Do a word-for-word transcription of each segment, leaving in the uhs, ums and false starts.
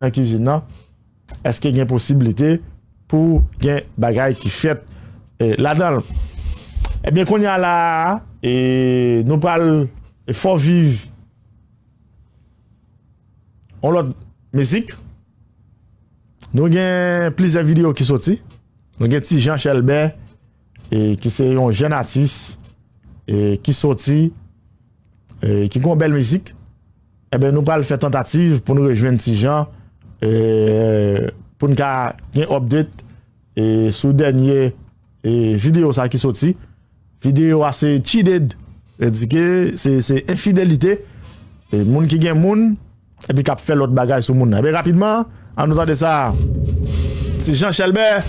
nan kizin nan? Èske gen posiblite pou gen bagay ki fèt, eh, ladan l? Ebyen, kounye a la a, eh, nou pral, eh, fè w viv yon lòt mizik. Nou gen plizyè videyo ki soti. Nou gen Ti Jan Chèlbè, eh, ki se yon jèn atis, eh, ki soti, eh, ki gen yon bèl mizik. Ebyen, nou pral fè tantativ pou nou rejwenn Ti Jan, eh, pou n ka gen update, eh, sou dènye, eh, videyo sa ki soti. Videyo a se cheated. Vle di ke se, se enfidelite. E moun ki gen moun, epi k ap fè lòt bagay sou moun nan. Ebyen, rapidman, ann nou tande sa. Ti Jan Chèlbè.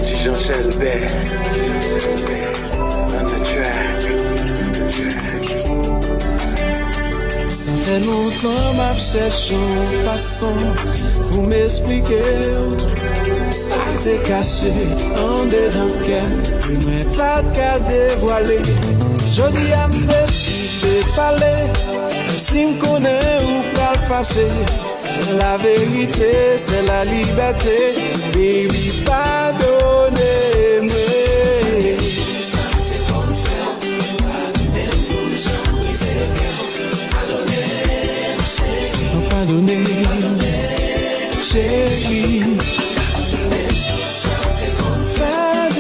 Ti Jan Chèlbè. On the track. Sa fè lontan m ap chèche yon fason pou m esplike w sa k te kache andedan kè m, ke mwen pa t ka devwale. Jodi a m deside pale, menm si m konnen ou pral fache. Laverite, se lalibète, baby, padone mwen. Padone, cheri. Padone.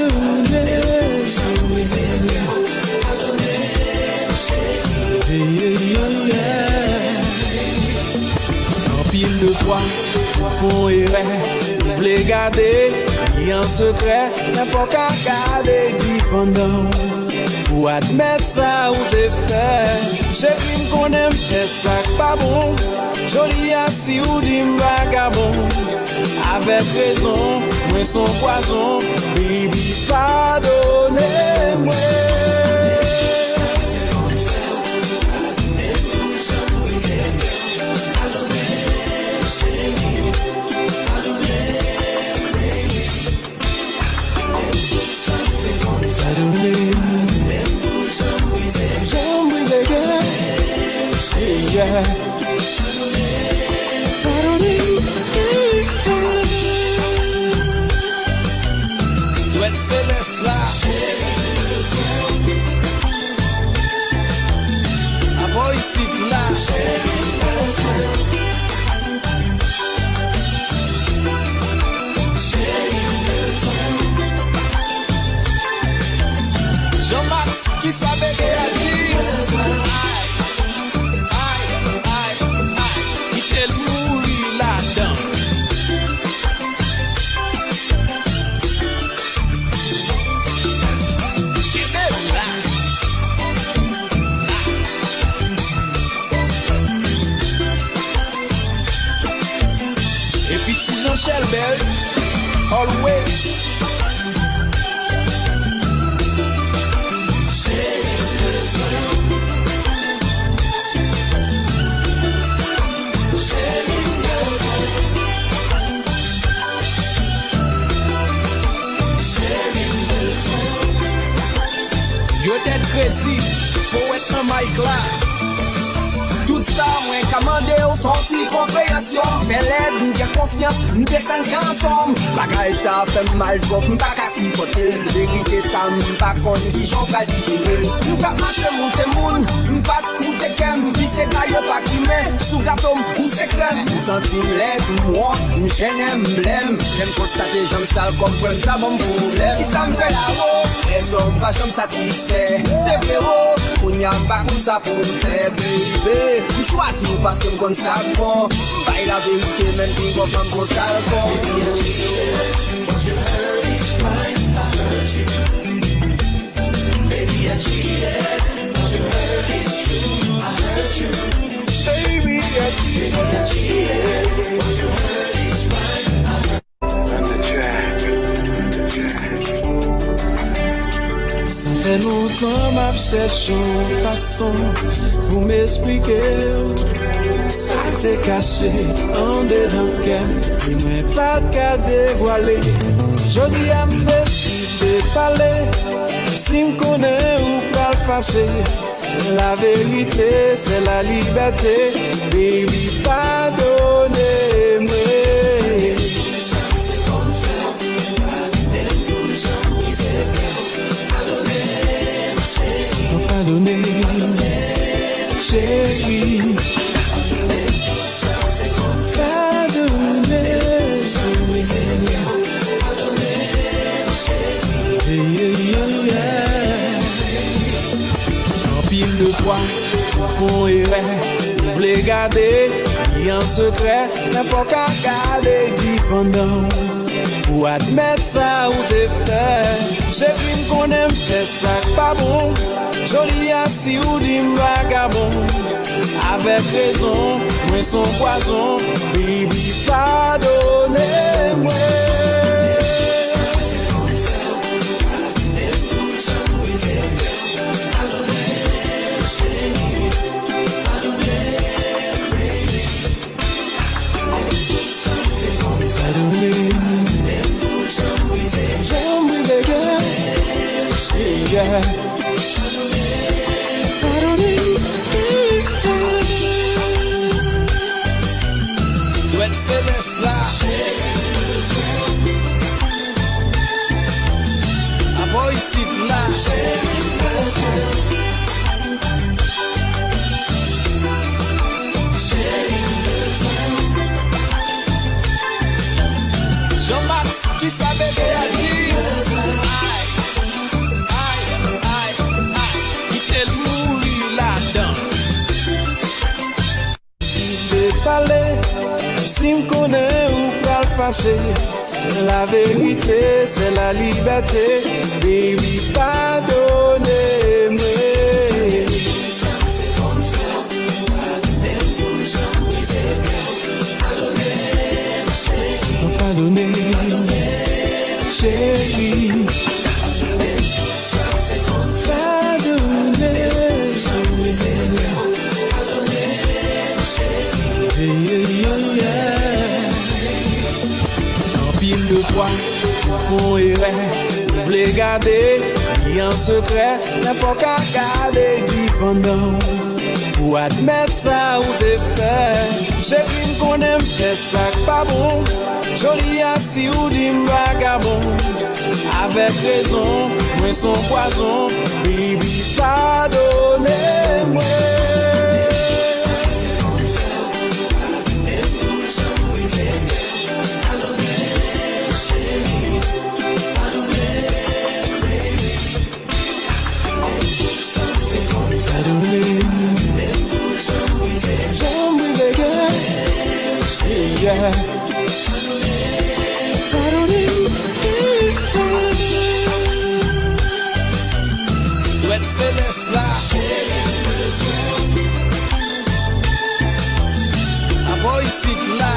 Yeah, yeah, yeah, yeah. Anpil de fwa, ou fè yon erè, ou vle gade li an sekrè, men fò w ka gade li pandan w pou admèt sa ou te fè. Cheri, m konnen m fè sa k pa bon, jodi a si w di m vagabon, avèk rezon, mwen s on pwazon, baby, padone mwen. Padone m. Janm brize kè. Yeah. Padone m. Dwèt selès la. Apa w isit la. Jean Max, kisa bebe a di? Ay, ay, ay, ay, kite l mouri ladan. Kenbe la. Epi Ti Jan Chèlbè, always. Yo dead crazy, powèt nan mic la. Tout sa mwen ka mande w, s on ti konpreyansyon. M fè lèd, m gen konsyans, m desann gran sòm. Bagay sa fè m mal twòp, m pa ka sipòte l. Verite sa, m pa konn kijan w pral dijere l. M t ap mache moute moun, m pa t koute kè m. Pise dayè pa kimen, sou gato m, ou se krèm. M santi m lèd, m wont, m jennen, m blèm. Lè m konstate jan m sal kò m, frè m, sa ban m pwoblèm. Kisa m fè la, wo? Lèzòm pa janm satisfè. Se vre, wo. Kounye a m pa konn sa pou m fè, baby. M chwazi w paske m konn sa k bon. M bay laverite, menm pi bon fanm konsa l bon. Baby, I cheated, but you heard each line I heard you. Baby, I cheated, but you heard it's true. I heard you. Baby, I cheated. Baby, I cheated, but you heard each line I heard. On the track. Sa fè lontan. Kòman m ap chèche yon fason pou m esplike w sa k te kache andedan kè m, e mwen pa t ka devwale. Jodi a m deside pale, si m konnen ou pral fache. Laverite, se lalibète, baby, padone mwen. Padone, cheri. Padone. Yeah, yeah, yeah, yeah. Anpil de fwa, ou fè yon erè, ou vle gade li an sekrè, men fò w ka gade li pandan w. Ou admèt sa ou te fè. Cheri, m konnen m fè sa k pa bon. Jodi a, si ou di m vagabon, avèk rezon, mwen s on pwazon. Baby, padone mwen. Janm brize kè. Yeah. Dwèt Selès la. Abò isit la. Jean-Max, kisa bebe a di? Ay, ay, ay, ay, kite l mouri ladan. Deside pale, si m konnen ou pral fache. Laverite, se lalibète, baby, padone mwen. Padone, cheri. Padone. Yeah, yeah, yeah, yeah. Anpil de fwa, ou fè yon erè, ou vle gade li an sekrè, men fò w ka gade li pandan w. Ou admèt sa ou te fè. Cheri, m konnen m fè sa k pa bon. Jodi a, si ou di m vagabon, avèk rezon, mwen s on pwazon. Baby, padone mwen. Padone. Janm brize kè. Yeah. Padone. Dwèt Selès la. Abò isit la.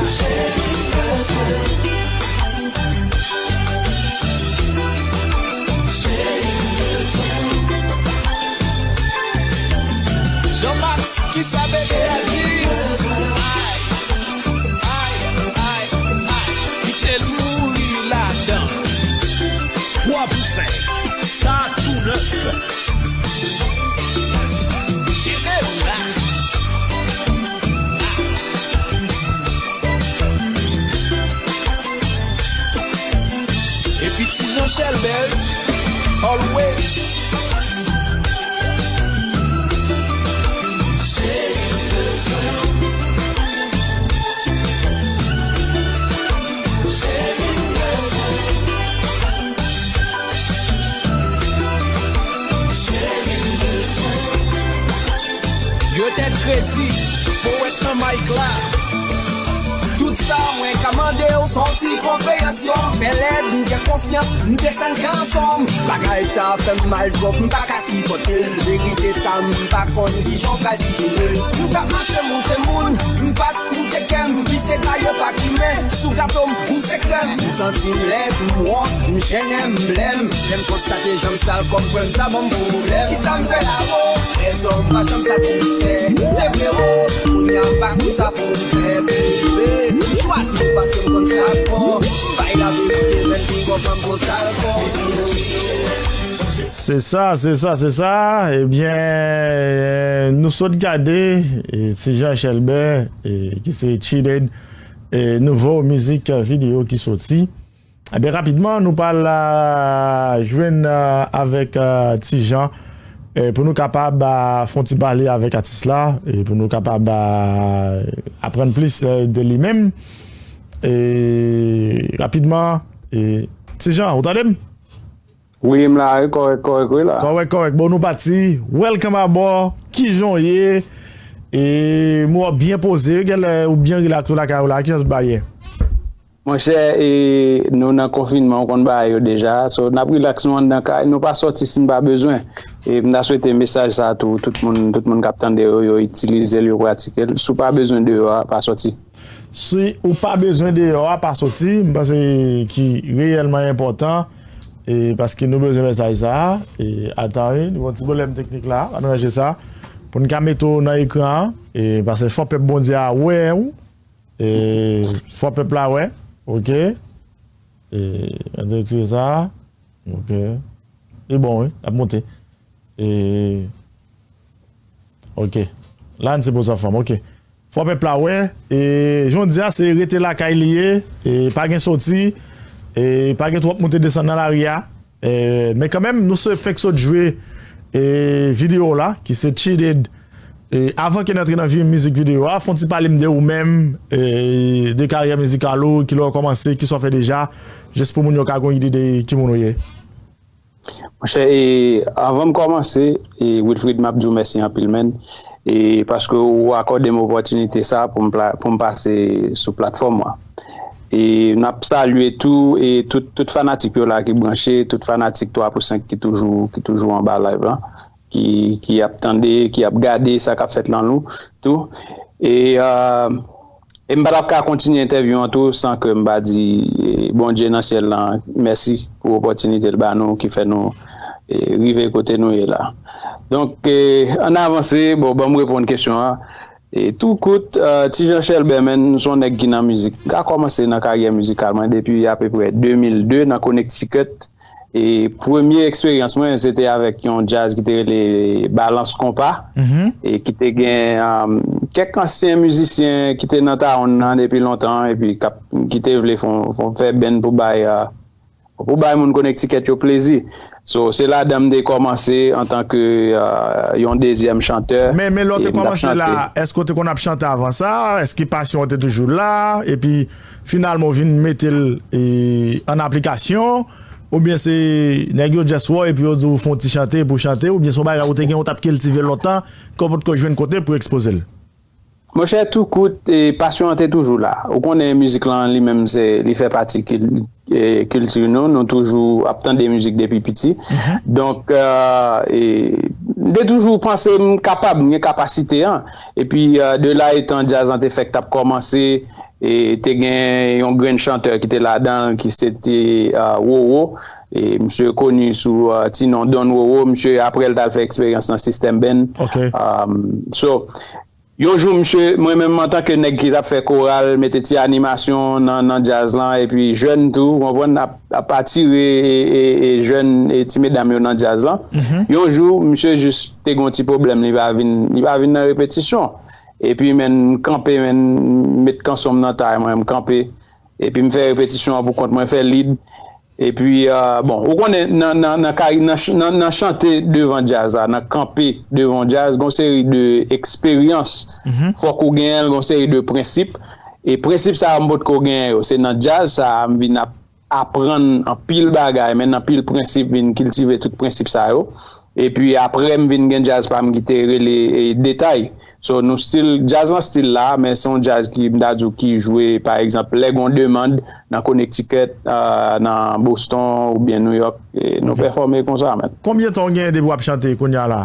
Jean-Max, kisa bebe a di? Ay, ay, ay, ay, kite l mouri ladan. Twa pou senk, sa tou nèf. Kenbe la. Epi Ti Jan Chèlbè, always. Yo tèt krezi, powèt nan mic la. Tout sa mwen ka mande w, s on ti konpreyansyon. M fè lèd, m gen konsyans, m desann kanson m. Bagay sa fè m mal twòp, m pa ka sipòte l. Verite sa, m pa konn kijan w pral dijere l. M t ap mache moute moun, m pa t koute kè m. Pise dayè pa kimen, sou Gato m, ou se krèm. M santi m lèd, m wont, m jennen, m blèm. Lè m konstate jan m sal kò m, frè m, sa ban m pwoblèm. Kisa m fè la, o? Trezò m pa janm satisfè. Se vre, o. Kounye a m pa konn sa pou m fè. Pou m jwe, m chwazi paske m konn sa k bon. M bay laverite, men pi bon fanm gon sa l fè. Se sa, se sa, se sa. Ebyen, nou sot gade e, Ti Jan Chèlbè, e, ki se Cheated, e, nouvo mizik, e, videyo ki soti. Ebyen, rapidman, nou pral a, jwenn a, avèk a, Ti Jan e, pou nou kapab a, fè yon ti pale avèk atis la, e, pou nou kapab a, aprann plis e, de li menm. E, rapidman, e, Ti Jan, ou tande m? Wi, m la, wi, kòrèk, kòrèk, wi la. Kòrèk, kòrèk. Bon, nou pati. Welcome aboard. Kijan w ye? E, m wè w byen poze, genlè ou byen rilaks ou lakay ou la. Kijan tout bagay ye? Monchè, e, nou nan konfinman, ou konn bagay yo deja. So, n ap rilaks nou anndan kay. Nou pa sòti si n pa bezwen. E m ta swete mesaj sa tou, tout moun, tout moun k ap tande yo, yo itilize l, yo pratike l. Si w pa bezwen deyò a, pa sòti. Si ou pa bezwen deyò a, pa soti. M panse ki reyèlman enpòtan. E paske nou bezwen mesaj sa a. E atan wi, nou gon ti pwoblèm teknik la. Ann ranje sa. Pou n ka mete w nan ekran an. E paske fò pèp Bondye a wè w. E fò pèp la wè. Oke. E ann retire sa. Oke. Li bon wi, l ap monte. E Ok. La n se poz anfòm, ok. Fò pèp la wè, e, jan w di a, se rete lakay li ye, e, pa gen soti, e, pa gen twòp moute desann nan lari a. E, men kanmenm, nou se fèk sot jwe e, videyo w la, ki se Cheated. E, avan ke n antre nan vi mizik videyo a, fè yon ti pale m de ou menm, e, de karyè mizikal ou, kilè w kòmanse, kisa w fè deja, jis pou moun yo ka gon ide de ki moun ou ye. Monchè, e, anvan m kòmanse, e, Wilfrid, m ap di w mèsi anpil, menn. E, paske ou akòde m opòtinite sa pou m, pou m pase sou platfòm ou a. E, n ap salye tou, e, tout, tout fanatik yo la ki branche, tout fanatik twa pou senk ki toujou, ki toujou anba live lan, ki, ki ap tande, ki ap gade sa k ap fèt lan nou tou. E, e, E m pa t ap ka kontinye entèvyou an tou san ke m pa di e, Bondye nan syèl lan mèsi pou opòtinite l ba nou ki fè nou e, rive kote nou ye la. Donk, e, ann avanse, bon, ban m reponn kesyon an. E, tou kout, e, Ti Jan Chèlbè, menn, m se yon nèg ki nan mizik. M ka kòmanse nan karyè mizikal mwen depi apeprè de mil de nan Connecticut. E premye eksperyans mwen, se te avèk yon djaz ki te rele Balans Konpa, e ki te gen um, kèk ansyen mizisyen ki te nan tawon nan depi lontan, epi k ap, ki te vle fè, fè band pou bay, uh, pou bay moun Connecticut yo plezi. So, se ladan m te kòmanse antanke uh, yon dezyèm chantè. Men, men lè w te kòmanse la, èske w te konn ap chante avan sa? Èske pasyon an te toujou la? Epi, finalman, w vin mete l e, an aplikasyon? Oubyen se nèg yo just wè w epi yo di w fè yon ti chante pou w chante, oubyen se yon bagay ou te gen ou t ap kiltive lontan ke w potko jwenn kote pou ekspoze l? Monchè, tou kout, e, pasyon an te toujou la. Ou konnen mizik lan li menm se li fè pati kil, e, kilti nou, nou toujou ap tande mizik depi piti. Donk, e, e, m te toujou panse m kapab, m gen kapasite an. Epi, e, de la etan djaz lan te fèk t ap kòmanse, e te gen yon grenn chantè ki te ladan l ki se te uh, Roro. E misye koni sou uh, ti non Don Roro. Misye apre l t al fè eksperyans nan System Band. Okay. Um, so, yon jou misye, mwen menm antanke nèg ki t ap fè koral, mete ti animasyon nan, nan djaz lan, epi jèn tou, ou konprann, ap, ap atire e, e, e jèn e ti medam yo nan djaz lan. Mm -hmm. Yon jou, misye jis te gen yon ti pwoblèm, li pa vin, li pa vin nan repetisyon. Epi, men, m kanpe, men, m met kanson m nan tay mwen, m kanpe. Epi, m fè repetisyon an pou kont mwen, fè lead. Epi, uh, bon, ou konnen, nan, nan, nan, nan, nan chante devan djaz la, nan kanpe devan djaz, gon seri de eksperyans. Mm -hmm. Fòk ou genyen l, gon seri de prensip. E prensip sa yo, m potko genyen yo. Se nan djaz sa a, m vin ap aprann anpil bagay, men anpil prensip, vin kiltive tout prensip sa yo. Epi apre m vin gen djaz pa m ki te rele e, Detay. So nou still, djaz lan still la, men se yon djaz ki m ta di w ki jwe pa egzanp lè gen yon demann nan Connecticut, uh, nan Boston oubyen New York, e, nou okay. Pèfòme konsa menm. Konbyen tan w genyen depi w ap chante kounye a la?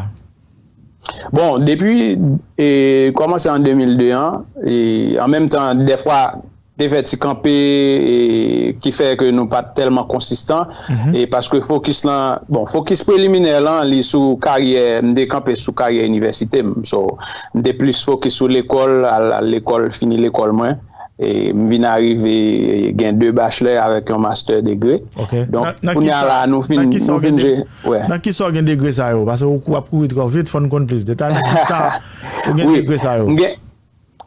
Bon, depi e, kòmanse an de mil de an, e, an menm tan dèfwa te fè ti kanpe e ki fè ke nou pa t tèlman konsistan. E paske fokis lan, bon, fokis preliminè lan, li sou karyè, m te kanpe sou karyè inivèsite m. So, m te plis fokis sou lekòl, al, al lekòl, fini lekòl mwen. E m vin arive gen de bachelor avèk yon master degree. Donk, kounye a la, nou fin, nou fin je, wè. Nan kisa w gen degre sa yo? Paske w ap kouri twò vit, fò n konn plis detay. Nan kisa ou gen degre sa yo? M gen,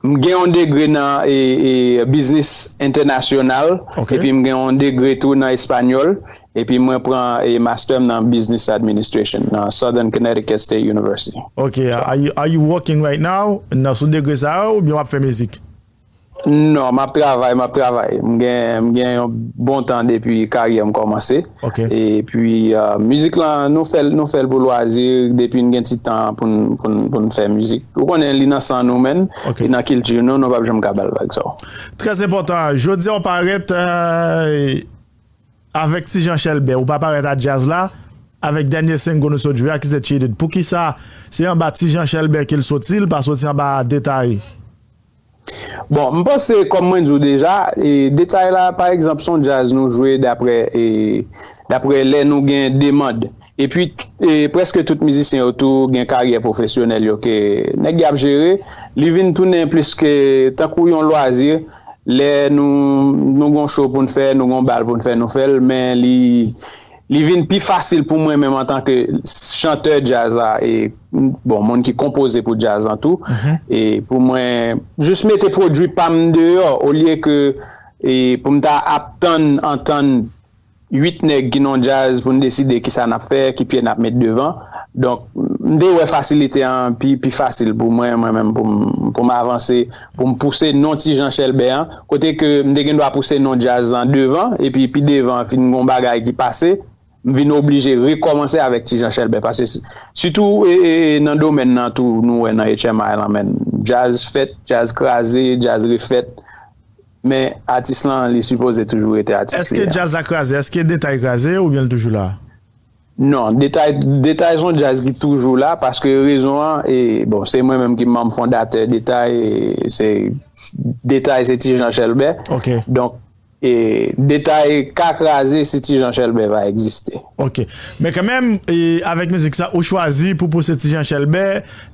m gen yon degre nan e, e, business entènasyonal, epi m gen yon degre tou nan espanyòl, epi mwen pran e master m nan business administration nan Southern Connecticut State University. Ok, are you, are you working right now? Nan sou degre sa yo oubyen w ap fè mizik? Non, m ap travay, m ap travay. M gen, m gen yon bon tan depi karyè m kòmanse. Ok. Epi, uh, mizik lan, nou fè l, nou fè l pou lwazi, depi n gen ti tan pou n, pou n, pou n fè mizik. Ou konnen li nan san nou, menn, li nan kilti nou, nou p ap janm ka ba l vag sa. Trè enpòtan. Jodi a w parèt, euh, avèk Ti Jan Chèlbè, ou pa parèt a djaz la, avèk dènye single nou sot jwe a ki se Cheated. Poukisa se anba Ti Jan Chèlbè ke l soti, l pa soti anba Detay? Bon, m panse, kòm mwen di w deja, e, Detay la, pa egzanp, se yon djaz nou jwe daprè, e, daprè lè nou gen demann. Epi, e, prèske tout mizisyen yo tou gen karyè pwofesyonèl yo ke nèg y ap jere. Li vin tounen plis ke tankou yon lwazi. Lè nou, nou gon show pou n fè, nou gon bal pou n fè, nou fè l, men li, li vin pi fasil pou mwen menm antanke chantè djaz la, e, bon, moun ki konpoze pou djaz lan tou. E pou mwen, jis mete pwodui pa m deyò, olye ke, e, pou m ta ap tann, antann uit nèg ki nan djaz pou n deside kisa n ap fè, ki pye n ap met devan. Donk, m te wè fasilite an pi, pi fasil pou mwen, mwen menm, pou m, pou m avanse, pou m pouse non Ti Jan Chèlbè an. Kote ke m te gen dwa pouse non djaz lan devan, epi pi devan, fin gon bagay ki pase, m vin oblije rekòmanse avèk Ti Jan Chèlbè. Paske si, sitou e, e, e, nan domèn nan tou, nou wè nan H M I lan, menn, djaz fèt, djaz kraze, djaz refèt. Men atis lan, li sipoze toujou rete atis li ye a. Èske djaz la kraze? Èske Detay kraze oubyen l toujou la? Non, Detay, Detay se yon djaz ki toujou la, paske rezon an, e, bon, se mwen menm ki manm fondatè Detay, e, se, Detay se Ti Jan Chèlbè. Ok. Donk, e, Detay ka kraze si Ti Jan Chèlbè pa egziste. Ok. Men kanmenm, e, avèk mizik sa, ou chwazi pou pouse Ti Jan Chèlbè,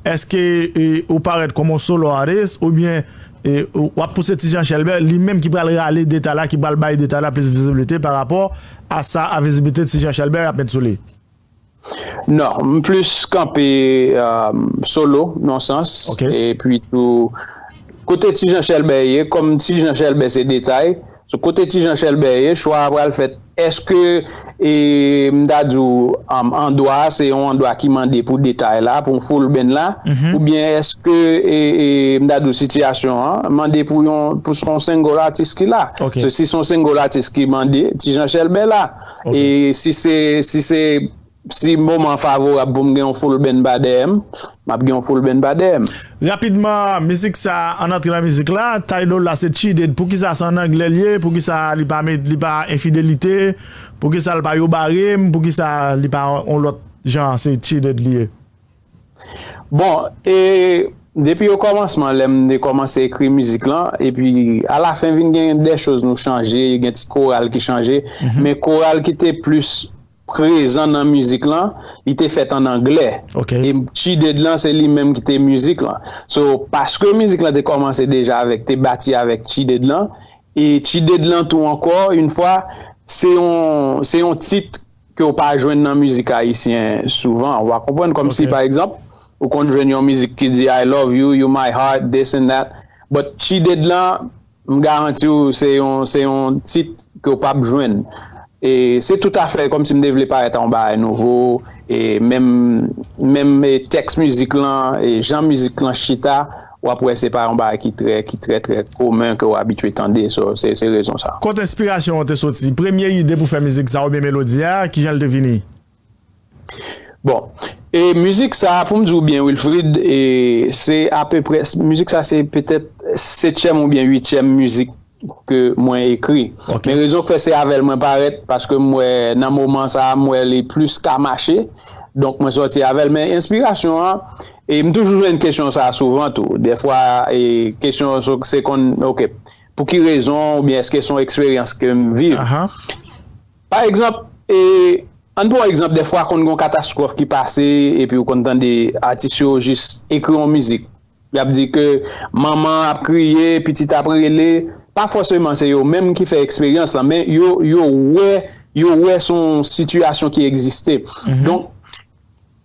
èske, e, ou parèt kòm yon solo artist oubyen, e, w ap pouse Ti Jan Chèlbè, li menm ki pral rale Detay la, ki pral bay Detay la plis vizibilite pa rapò a sa, a vizibilite Ti Jan Chèlbè ap met sou li? Non, m plis kanpe, um, solo, nan sans. Ok. Epi tou, kote Ti Jan Chèlbè ye, kòm Ti Jan Chèlbè se Detay, sou kote Ti Jan Chèlbè ye, chwa a pral fèt. Èske, e, m ta di w, um, andwa a, se yon andwa ki mande pou Detay la, pou yon full band la, oubyen èske, e, e, m ta di w sitiyasyon an, mande pou yon, pou se yon single artist ki la? Ok. Se, si se yon single artist ki mande, Ti Jan Chèlbè la. Ok. E si se, si se si moman favorab pou m gen yon full band pa dèyè m, m ap gen yon full band pa dèyè m. Rapidman, mizik sa, ann antre nan mizik la, title la se Cheated. Poukisa se ann anglè l ye? Poukisa li pa met, li pa enfidelite? Poukisa l pa yo bare m? Poukisa li pa yon lòt jan, se Cheated li ye? Bon, e depi okòmansman, lè m te kòmanse ekri mizik lan, epi alafen vin gen de choz nou chanje, gen ti koral ki chanje, men koral ki te plis prezan nan mizik lan, li te fèt ann anglè. Ok. E Cheated lan, se li menm ki te mizik lan. So, paske mizik lan te kòmanse deja avèk, te bati avèk Cheated lan, e Cheated lan tou ankò, yon fwa, se yon, se yon tit ke w pa jwenn nan mizik ayisyen souvan. W a konprann kòmsi, ok, pa egzanp, ou konn jwenn yon mizik ki di, "I love you, you my heart, this and that." But Cheated lan, m garanti w, se yon, se yon tit ke w p ap jwenn. E se toutafè kòmsi m te vle parèt a yon bagay nouvo, e menm, menm, e tèks mizik lan, e jan mizik lan chita, w ap wè se pa yon bagay ki trè, ki trè, trè komen ke w abitye tande. So, se, se rezon sa. Kote enspirasyon an te soti? Premye ide pou fè mizik sa oubyen melodi a, kijan l te vini? Bon, e mizik sa, pou m di w byen, Wilfrid, e se apeprè, mizik sa se petèt setyèm oubyen uityèm mizik ke mwen ekri. Ok. Men rezon k fè se avè l mwen parèt, paske m wè nan moman sa, m wè li plis ka mache, donk mwen sòti avè l. Men enspirasyon an, e m toujou jwenn kesyon sa souvan tou. Dèfwa, e kesyon se konn, ok, pou ki rezon, oubyen èske se yon eksperyans ke m viv. Pa egzanp, e, ann pran yon egzanp, dèfwa konn gen yon katastwòf ki pase, epi ou konn tande atis yo jis ekri yon mizik. Y ap di ke manman ap kriye, pitit ap rele. Pa fòseman se yo menm ki fè eksperyans lan, men yo, yo wè, yo wè se yon sitiyasyon ki egziste. Donk,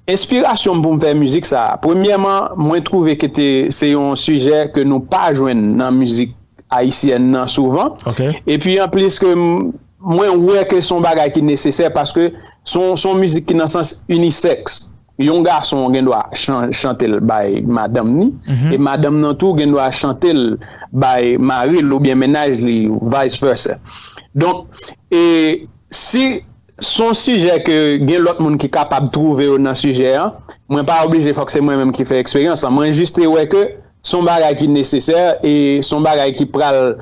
enspirasyon m pou m fè mizik sa a, premyèman, mwen twouve ke te, se yon sijè ke nou pa jwenn nan mizik ayisyèn nan souvan. Epi anplis ke m, mwen wè ke se yon bagay ki nesesè paske se yon, se yon mizik ki nan sans inisèks. Yon gason gen dwa chan, chante l bay madanm ni, e madanm nan tou gen dwa chante l bay mari l oubyen mennaj li, vice versa. Donk, e si se yon sijè ke gen lòt moun ki kapab twouve yo nan sijè an, mwen pa oblije fòk se mwen menm ki fè eksperyans lan. Mwen jis te wè ke se yon bagay ki nesesè e se yon bagay ki pral,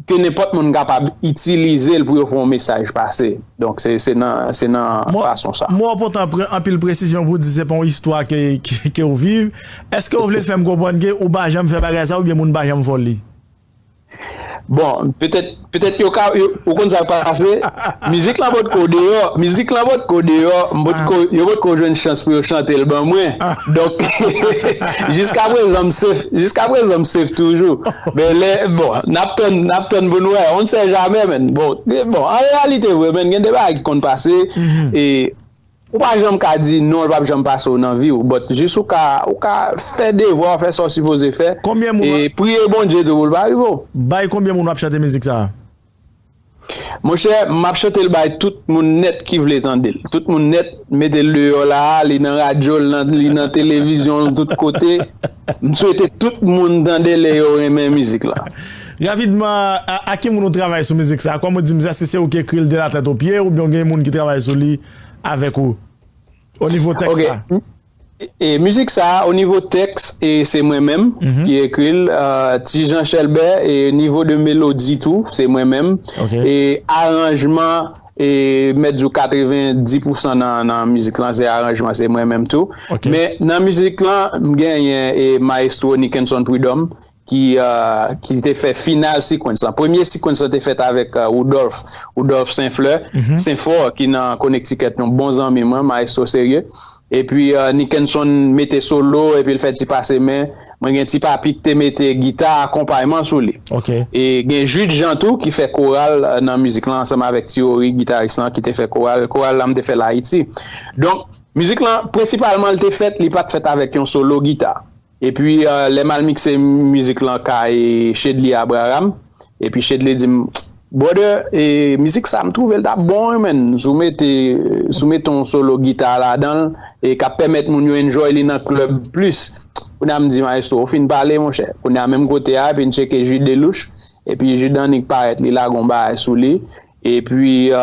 ke nenpòt moun kapab itilize l pou yo fè yon mesaj pase. Donk, se, se nan, se nan fason sa. Mwen wè w pote anpil presizyon pou w di se pa yon istwa ke, ke, ke w viv. Èske w vle fè m konprann ke ou pa janm fè bagay sa oubyen moun pa janm fè w li? Bon, petèt, petèt yo ka, yo, ou konn sa k pase? Mizik lan potko deyò, mizik lan potko deyò, m potko, yo potko jwenn chans pou yo chante l ban mwen. Donk, jiska prezan m safe, jiska prezan m safe toujou. Men lè, bon, n ap tann, n ap tann pou n wè, on ne sait jamais, men. Bon, bon, an reyalite vre, men, gen de bagay ki konn pase, e ou pa janm ka di non, l p ap janm pase w nan vi w, but jis ou ka, ou ka fè devwa w, fè sa w sipoze fè, e priye Bondye tou pou l pa rive w. Bay konbyen moun w ap chante mizik sa a? Monchè, m ap chante l bay tout moun nèt ki vle tande l. Tout moun nèt, mete l deyò la a, li nan radyo, li nan, li nan televizyon, tout kote. M swete tout moun tande l e yo renmen mizik la. Rapidman, a, a ki moun ou travay sou mizik sa a? Kòm ou di m, èske se ou ki ekri l de la tèt o pye, oubyen gen moun ki travay sou li avèk ou? O nivo tèks la. E, e, mizik sa a, o nivo tèks, e, se mwen menm ki ekri l. Ti Jan Chèlbè, e, nivo de melodi tou, se mwen menm. E, aranjman, e, mèt di w katrevenndis pousan nan, nan mizik lan, se aranjman, se mwen menm tou. Men nan mizik lan, m genyen, e, mayestwo Nickenson Prud'homme, ki, e, ki te fè final sequence lan. Premye sequence lan te fèt avèk, e, Woodolph, Woodolph Saint Fleur, Saint Fort, ki nan Connecticut, yon bon zanmi mwen, mayestwo serye. Epi, e, Nickenson mete solo, epi l fè ti pase men. Mwen gen Ti Papi ki te mete gita akonpayman sou li. E gen Jude Jean tou ki fè koral, e, nan mizik lan ansanm avèk Thiory, gitaris lan, ki te fè koral. Koral la m te fè l Ayiti. Donk, mizik lan, prensipalman, l te fèt, li pa t fèt avèk yon solo gita. Epi, e, lè m al mikse mizik lan kay Chedly Abraham, epi Chedly di m, "Brother, e, mizik sa, m twouve l t ap bon, wi, man. Si w mete, si w mete yon solo gita ladan l, e k ap pèmèt moun yo enjoy li nan klèb plis." Kounye a m di, "Maestro, ou fin pale, monchè." Kounye a, menm kote a, epi n tcheke Jude Delouche, epi Jude annik parèt, li lage yon bagay sou li. Epi, e,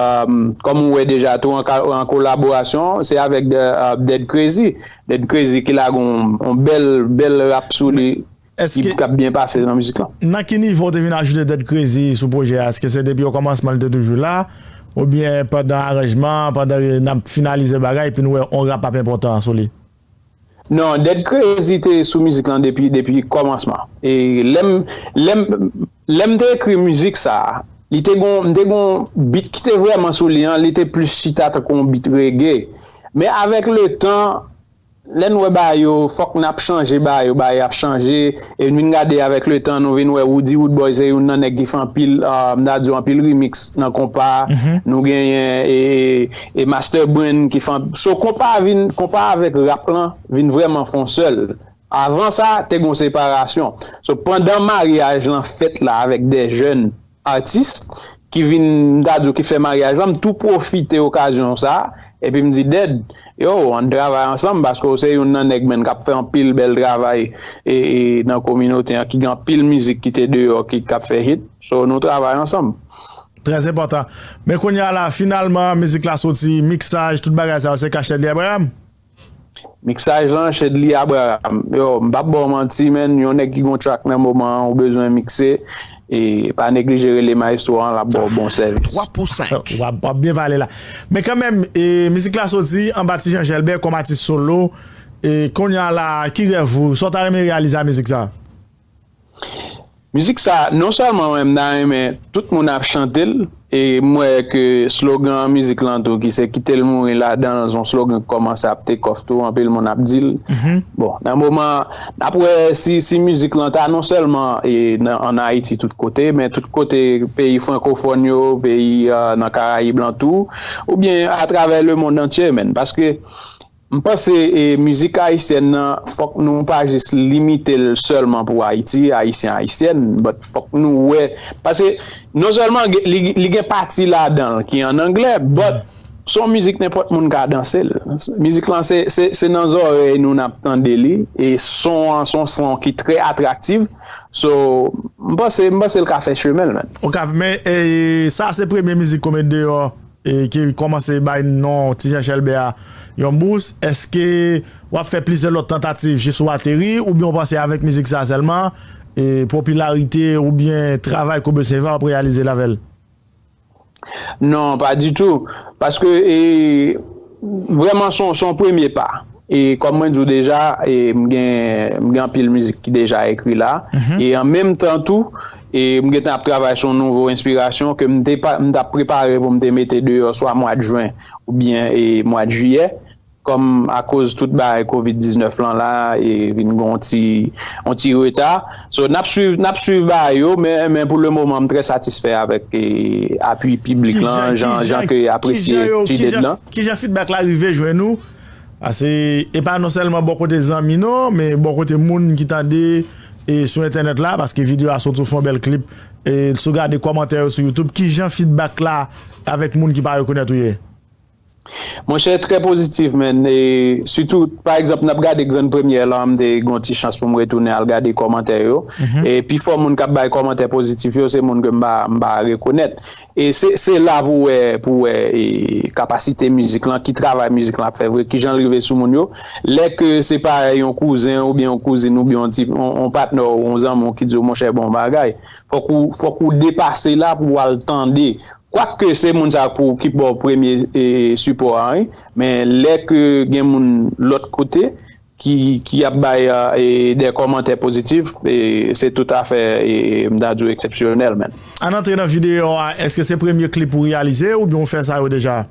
kòm ou wè deja tou an ka, an kolaborasyon, se avèk de, e, Dead Crazy. Dead Crazy ki lage yon, yon bèl, bèl rap sou li, ki, k ap byen pase nan mizik lan. Nan ki nivo w te vin ajoute Dead Crazy sou pwojè a? Èske se depi okòmansman li te toujou la? Oubyen pandan aranjman, pandan n ap finalize bagay, epi n wè yon rap ap enpòtan sou li? Non, Dead Crazy te sou mizik lan depi, depi kòmansman. E lè m, lè m, lè m te ekri mizik sa a, li te gon, m te gon beat ki te vrèman sou li an, li te plis chita tankou yon beat reggae. Men avèk letan, lè n wè bagay yo, fòk n ap chanje bagay yo, bagay yo ap chanje, e n vin gade avèk letan, nou vin wè Roody Roodboy se youn nan nèg ki fè anpil, e, m ta di w anpil remix nan konpa. Nou genyen, e, e, e Master Brain ki fè anp-, so konpa vin, konpa avèk rap lan vin vrèman fè yon sèl. Avan sa, te gen yon separasyon. So, pandan maryaj lan fèt la avèk de jèn atis ki vin, m ta di w, ki fè maryaj lan, m tou pwofite okazyon sa a, epi m di, Dead, yo, ann travay ansanm, paske w se youn nan nèg, menn, k ap fè anpil bèl travay, e, e, nan kominote an, ki gen anpil mizik ki te deyò, ki, k ap fè hit. So, nou travay ansanm. Trè enpòtan. Men kounye a la, finalman, mizik la soti, miksaj, tout bagay sa yo, se ka Chedly Abraham? Miksaj lan, Chedly Abraham. Yo, m p ap ba w manti, menn, yon nèg ki gon track nan moman an, ou bezwen mikse, e pa neglije rele maestro an, l ap ba w bon sèvis. Twa pou senk. W ap, w ap byen pale la. Men kanmenm, e, mizik la soti anba Ti Jan Chèlbè kòm atis solo. E kounye a la, ki rèv ou? Sa w ta renmen reyalize a mizik sa? Mizik sa, non sèlman mwen m ta renmen tout moun ap chante l, e m wè ke slogan mizik lan tou, ki se "Kite l mouri ladan l", se yon slogan ki kòmanse ap take off tou, anpil moun ap di l. Bon, nan moman, n ap wè si, si mizik lan ta non sèlman e, nan, ann Ayiti tout kote, men tout kote peyi frankofòn yo, peyi, euh, nan Karayib lan tou, oubyen atravè lemonn antye, menn. Paske m panse e, mizik ayisyèn nan, fòk nou pa jis limite l sèlman pou Ayiti, Ayisyen, Ayisyèn, but fòk nou wè, paske non sèlman gen- li, li gen pati ladan l ki an anglè, but se yon mizik nenpòt moun ka danse l. Mizik lan se, se, se nan zòrèy nou n ap tande li, e son an se yon son ki trè atraktif, so, m panse, m panse l ka fè chemen l, menn. Ok, men e, sa se premye mizik ke w met deyò e ki kòmanse bay non Ti Jan Chèlbè a yon bous, èske w ap fè plizyè lòt tantativ jis ou ateri, oubyen w panse avèk mizik sa sèlman, e popilarite oubyen travay Kobe Seva w ap reyalize l avè l? Non, pa ditou. Paske e, vrèman se yon, se yon premye pa. E kòm mwen di w deja, e m gen, m gen anpil mizik ki deja ekri la. E an menm tan tou, e m gentan ap travay sou yon nouvo enspirasyon ke m te pa, m t ap prepare pou m te mete deyò swa mwa de jen oubyen e mwa de jiyè. Kòm akoz tout bagay kovid diznèf lan la, e vin gen yon ti, yon ti reta. So, n ap swiv, n ap swiv bagay yo, men, men pou le moman, m trè satisfè avèk e, apui piblik lan, jan, jan ke apresye T-Ded lan. Kijan feedback la rive jwenn ou? Paske e pa non sèlman bò kote zanmi non, men bò kote moun ki tande e sou entènèt la, paske videyo a soti, ou fè yon bèl klip, e si w gade kòmantè yo sou YouTube, kijan feedback la avèk moun ki pa rekonèt ou ye? Monchè, trè pozitif, menn. E sitou, pa egzanp, n ap gade grann premyè lan, m te gen yon ti chans pou m retounen al gade kòmantè yo. E pifò moun k ap bay kòmantè pozitif yo, se moun ke m pa, m pa rekonèt. E se, se la pou w wè, pou w wè e, kapasite mizik lan, ki travay mizik lan ap fè vre, kijan l rive sou moun yo. Lè ke se parèy yon kouzen oubyen yon kouzin oubyen yon ti, yon, yon patnè w, yon zanmi w ki di w, "Monchè, bon bagay." Fòk ou, fòk ou depase la pou w al tande. Kwak ke se moun sa pou, ki ba w premye e, sipò a, wi. Men lè ke gen moun lòt kote ki, ki ap bay e, de kòmantè pozitif, e, se toutafè, e, m ta di w, eksepsyonèl, menn. Ann antre nan videyo a, èske se premye klip ou reyalize oubyen ou fè sa yo deja?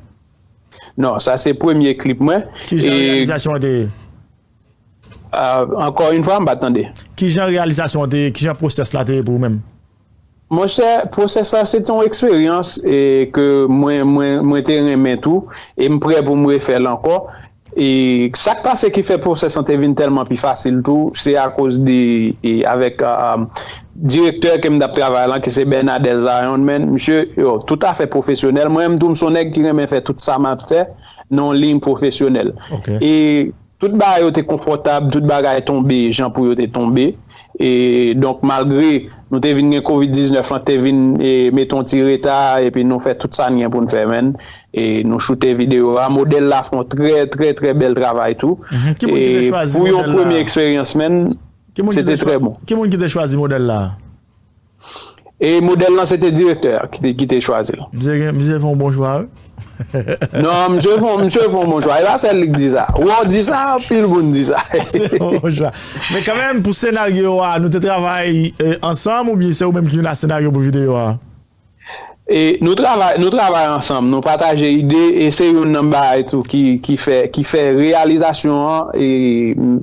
Non, sa se premye klip mwen. Kijan reyalizasyon an te ye? Ah, ankò yon fwa, m pa tande. Kijan reyalizasyon an te ye? Kijan pwosès la te ye pou ou menm? Monchè, pwosès la, se te yon eksperyans e, ke mwen, mwen, mwen te renmen tou, e m prè pou m refè l ankò. E sa k pase ki fè pwosès lan te vin tèlman pi fasil tou, se akoz de, e, avèk, ah, direktè ke m t ap travay lan, ki se Bernadel Zion, menn, misye, yo, toutafè pwofesyonèl. Mwen menm tou, m se yon nèg ki renmen fè tout sa m ap fè nan yon liy pwofesyonèl. E tout bagay yo te konfòtab, tout bagay tonbe jan pou yo te tonbe. E donk, malgre nou te vin gen kovid diznèf lan, te vin e, mete yon ti reta, epi nou fè tout sa n gen pou n fè, menn. E nou choute videyo a. Modèl la fè yon trè, trè, trè bèl travay tou. E pou yon premye eksperyans, menn, se te trè bon. Ki moun ki te chwazi modèl la? E modèl lan, se te direktè a ki te, ki te chwazi l. Misye gen, misye fè yon bon chwa, wi. Non, misye fè, misye fè yon bon chwa. E pa sèl li k di sa. Ou wè, w di sa, anpil moun di sa. Se yon bon chwa. Men kanmenm, pou senaryo a, nou te travay e, ansanm oubyen se ou menm ki vin ak senaryo pou videyo a? E nou travay, nou travay ansanm, nou pataje ide, e se youn nan bagay tou ki, ki fè, ki fè reyalizasyon an e,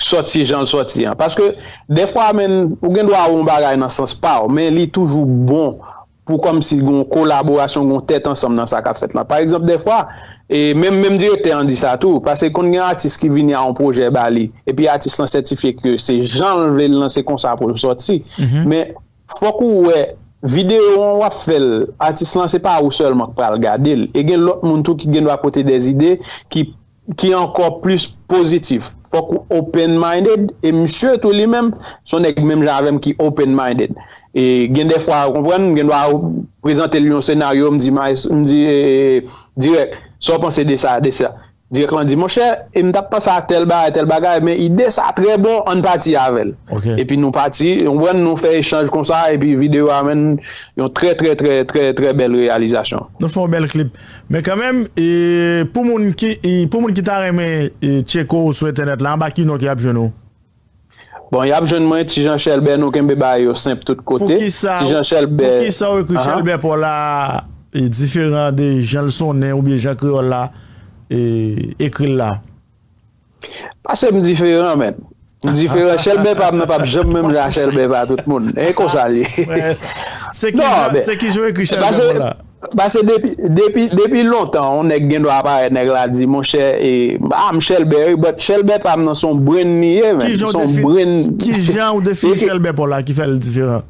sòti jan l sòti an. Paske, dèfwa, menn, ou gen dwa wè yon bagay nan sans pa w, men li toujou bon pou kòmsi gen yon kolaborasyon, gen yon tèt ansanm nan sa k ap fèt lan. Pa egzanp, dèfwa, e menm, menm direktè an di sa tou, paske konn gen atis ki vini a yon pwojè ba li, epi atis lan sètifye ke se jan l vle l lan, se konsa pou l sòti. Men, fòk ou wè, videyo an w ap fè l, atis lan se pa ou sèlman k pral gade l. E gen lòt moun tou ki gen dwa pote dèzide ki, ki ankò plis pozitif. Fòk ou open-minded, e misye tou li menm, se yon nèg menm jan avè m ki open-minded. E gen dèfwa, ou konprann, m gen dwa prezante l yon senaryo, m di, "Maes-, m di, e, e, dirèk, sa w panse de sa, de sa?" Dirèk lan di, "Monchè, e m t ap panse a tèl bagay, tèl bagay, men ide sa trè bon, ann pati avè l." Epi nou pati, ou konprann, nou fè echanj konsa, epi videyo a, menn, yon trè, trè, trè, trè, trè bèl reyalizasyon. Nou fè yon bèl klip. Men kanmenm, e, pou moun ki, e, pou moun ki ta renmen e, tcheke w sou entènèt la, anba ki non ki ap jwenn ou? Bon, y ap jwenn mwen, Ti Jan Chèlbè, nou kenbe bagay yo senp tout kote. Ti Jan Chèlbè. Poukisa w ekri Chèlbè pa w la diferan de jan l sonnen oubyen jan kreyòl la ekri l la? Paske m diferan, menm. M diferan. Chèlbè pa m nan p ap janm menm jan a Chèlbè pa tout moun. E konsa l ye. Se ki jan, se ki jan w ekri Chèlbè pa w la? Paske depi, depi, depi lontan, yon nèg gen dwa parèt, nèg la di, monchè, e, a, m Chèlbè, wi, but Chèlbè pa m nan se yon brenn li ye, menm. Se yon brenn. Ki jan ou defini Chèlbè pa w la ki fè l diferan?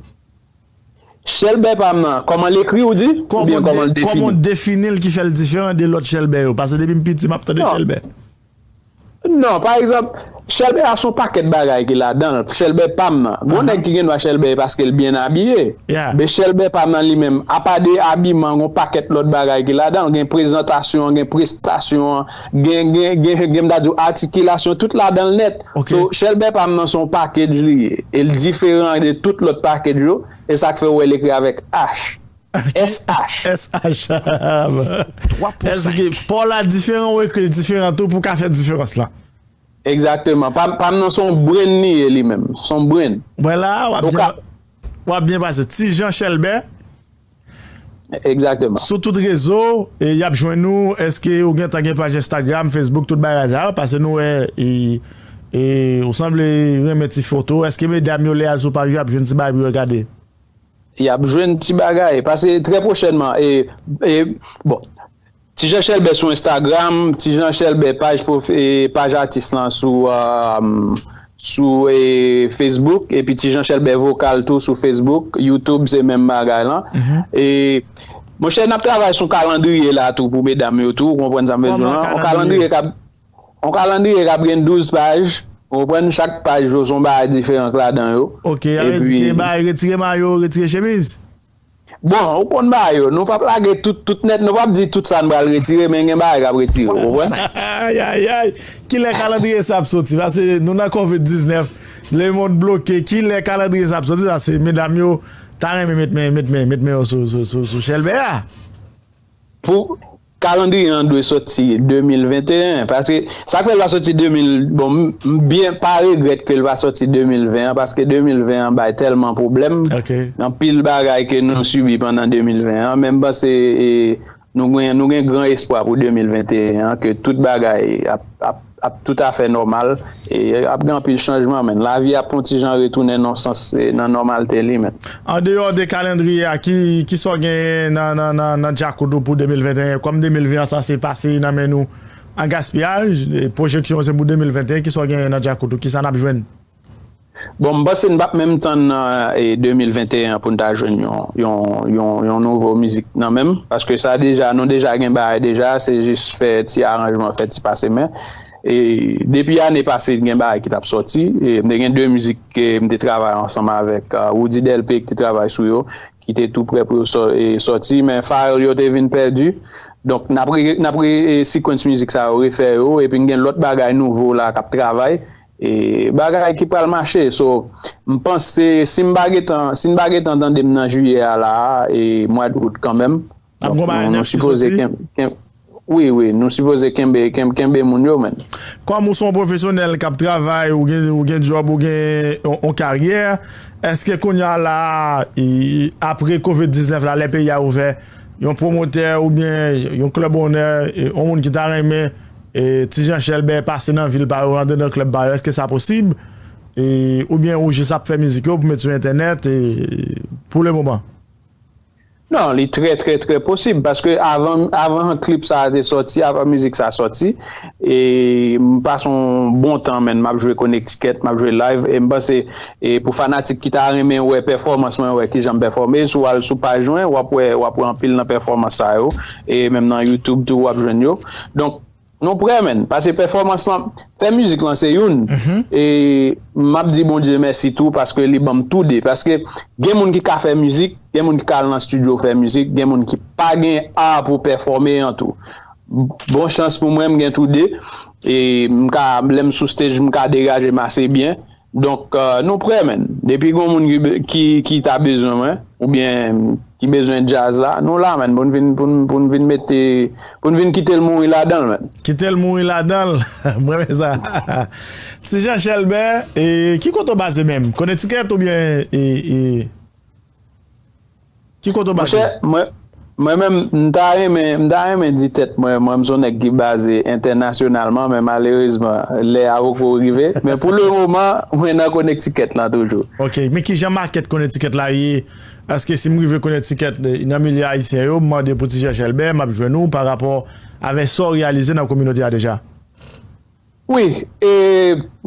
Chèlbè pa m nan, kòman l ekri ou di? Oubyen kòman l defini? Kòman w defini l ki fè l diferan de lòt Chèlbè yo? Paske depi m piti, m ap tande Chèlbè. Non, pa egzanp, Chèlbè a se yon pakèt bagay ki ladan l. Chèlbè pa m nan. Gon nèg ki gen dwa Chèlbè paske l byen abiye. Men Chèlbè pa m nan li menm, apa de abiman, gon pakèt lòt bagay ki ladan l. Gen prezantasyon, gen prestasyon, gen, gen, gen, gen, m ta di w, atikilasyon, tout ladan l nèt. So, Chèlbè pa m nan se yon package li ye. E l diferan de tout lòt package yo. E sa k fè w wè l ekri avèk H. S H. S H. Èske pa w la diferan ou ekri l diferan tou pou w ka fè diferans lan? Egzakteman. Pa, pa m nan se yon brenn li ye li menm. Se yon brenn. Mwen la, w ap byen, w ap byen pase. Ti Jan Chèlbè. Egzakteman. Sou tout rezo, e, y ap jwenn ou. Èske ou gentan gen paj Instagram, Facebook, tout bagay sa yo? Paske nou wè, e, e, ou sanble renmen ti foto. Èske medam yo lè y al sou paj ou, y ap jwenn ti bagay pou yo gade? Y ap jwenn ti bagay. Paske trè pwochènman, e, e, bon, Ti Jan Chèlbè sou Instagram, Ti Jan Chèlbè paj pwof-, e, paj atis lan sou, um, sou, e, Facebook, epi Ti Jan Chèlbè vokal tou sou Facebook, YouTube se menm bagay lan. E, monchè, n ap travay sou kalandriye la tou pou medam yo tou, ou konprann sa m vle di w lan? Yon kalandriye k ap Yon kalandriye k ap gen douz paj, ou konprann, chak paj yo se yon bagay diferan k ladan yo. Ok, sa vle di gen bagay retire mayo, retire chemiz? Bon, ou konn bagay yo, nou p ap lage tout, tout nèt, nou p ap di tout sa n pral retire, men gen bagay k ap retire, ou konprann? Ay, ay, ay, kilè kalandriye sa ap soti? Paske nou nan kovid diznèf, lemonn bloke, kilè kalandriye sa ap soti? Sa se medam yo ta renmen met men, met men, met men yo sou, sou, sou, sou Chèlbè a. Pou kalandriye an dwe soti de mil venteyen, paske sa k fè l pa soti de mil, bon, m, m byen pa regrèt ke l pa soti de mil ven an, paske de mil ven an bay tèlman pwoblèm, anpil bagay ke nou sibi pandan de mil ven an, men m panse, e, nou gen, nou gen gran espwa pou de mil venteyen an, ke tout bagay ap, ap ap toutafè nòmal, e ap gen anpil chanjman, men lavi ap yon ti jan retounen nan sans, e, nan nòmalte li, men. Andeyò de kalandriye a, ki, ki sa w genyen nan, nan, nan, nan djakout ou pou de mil venteyen? Kòm de mil ven an sanse pase nan men nou an gaspiyaj, e pwojeksyon se pou de mil venteyen, ki sa w genyen nan djakout ou? Ki sa n ap jwenn? Bon, m panse n p ap menm tann, e, de mil venteyen an pou n ta jwenn yon, yon, yon, yon nouvo mizik nan men m, paske sa deja, nou deja gen bagay deja, se jis fè ti aranjman, fè ti pase men. E depi ane pase, gen bagay ki t ap sòti. E m te gen de mizik ke m te travay ansanm avèk, a, Roody Delpé ki te travay sou yo, ki te tou prè pou yo sò-, e, sòti, men file yo te vin pèdi. Donk, n ap re-, n ap re-, e, sequence mizik sa yo, refè yo, epi n gen lòt bagay nouvo la k ap travay. E bagay ki pral mache. So, m panse, si m pa gentan, si n pa gentan tande m nan jiyè a la a, e mwa d out kanmenm. Ap gon bagay nèf ki soti? Wi, wi, nou sipoze kenbe, kenbe, kenbe moun yo, men. Kòm ou se yon pwofesyonèl k ap travay, ou gen, ou gen djòb, ou gen yon, yon karyè, èske kounye a la, e, apre kovid diznèf la, lè peyi a ouvè, yon pwomotè oubyen yon club owner, e, yon moun ki ta renmen, e, Ti Jan Chèlbè pase nan vil pa yo, rantre nan klèb pa yo, èske sa posib? E, oubyen ou jis ap fè mizik yo pou met sou entènèt, e, pou le moman? Non, li trè, trè, trè posib, paske avan, avan klip sa a te sòti, avan mizik sa a sòti, e m pase yon bon tan, men, m ap jwe Connecticut, m ap jwe live, e m panse, e pou fanatik ki ta renmen wè pèfòmans mwen, wè kijan m pèfòme, si w al sou paj mwen, w ap wè, w ap wè anpil nan pèfòmans sa yo, e menm nan YouTube tou, w ap jwenn yo. Donk, Nou prè, men, paske pèfòmans lan, fè mizik lan se youn. E m ap di Bondye mèsi tou paske li ban m tou de. Paske gen moun ki ka fè mizik, gen moun ki ka al nan estidyo fè mizik, gen moun ki pa gen a pou pèfòme an tou. Bon chans pou mwen, m gen tou de. E m ka, lè m sou stage, m ka degaje m ase byen. Donk, euh, nou prè, menn. Depi gon moun ki, be- ki, ki ta bezwen mwen, oubyen ki bezwen djaz la, nou la, menn, pou n vin, pou n, pou n vin mete, pou n vin kite l mouri ladan l, menn. Kite l mouri ladan l. Mwen renmen sa. Ti Jan Chèlbè, e, ki kote w baze menm? Connecticut oubyen, e, e, ki kote w baze? Monchè, mwen, mwen menm, m ta renmen, m ta renmen di tèt mwen, mwen, m se yon nèg ki baze entènasyonalman, men malerezman, lè a poko rive. Men pou le moman, mwen nan Connecticut la toujou. Ok, men ki jan makèt Connecticut la ye? Èske si m rive Connecticut, eh, nan milye ayisyen yo, m mande pou Ti Jan Chèlbè, m ap jwenn ou pa rapò avè sa w reyalize nan kominote a deja? Wi, e,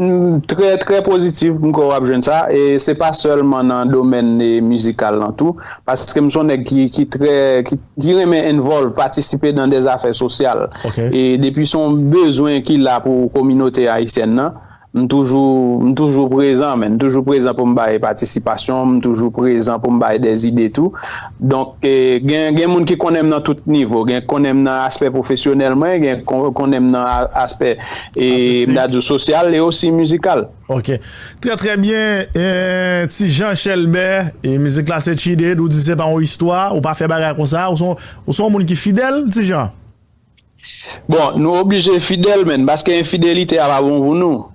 m, trè, trè pozitif, m kwè w ap jwenn sa. E se pa sèlman nan domèn, e, mizikal lan tou, paske m se yon nèg ki, ki trè, ki, ki renmen involve, patisipe nan de zafè sosyal. Ok. E depi se yon bezwen ki la pou kominote ayisyèn nan, m toujou, m toujou prezan, men m toujou prezan pou m bay patisipasyon, m toujou prezan pou m bay de zide tou. Donk, e, gen, gen moun ki konnen m nan tout nivo, gen konnen m nan aspè pwofesyonèl mwen, gen kon- konnen m nan a- aspè, e, m ta di w, sosyal e osi mizikal. Ok. Trè, trè byen. E, Ti Jan Chèlbè, e, mizik la se Chided, ou di se pa yon istwa, ou pa fè bagay konsa, ou se yon, ou se yon moun ki fidèl, Ti Jan? Bon, nou oblije fidèl, menn, paske enfidelite a pa bon pou nou.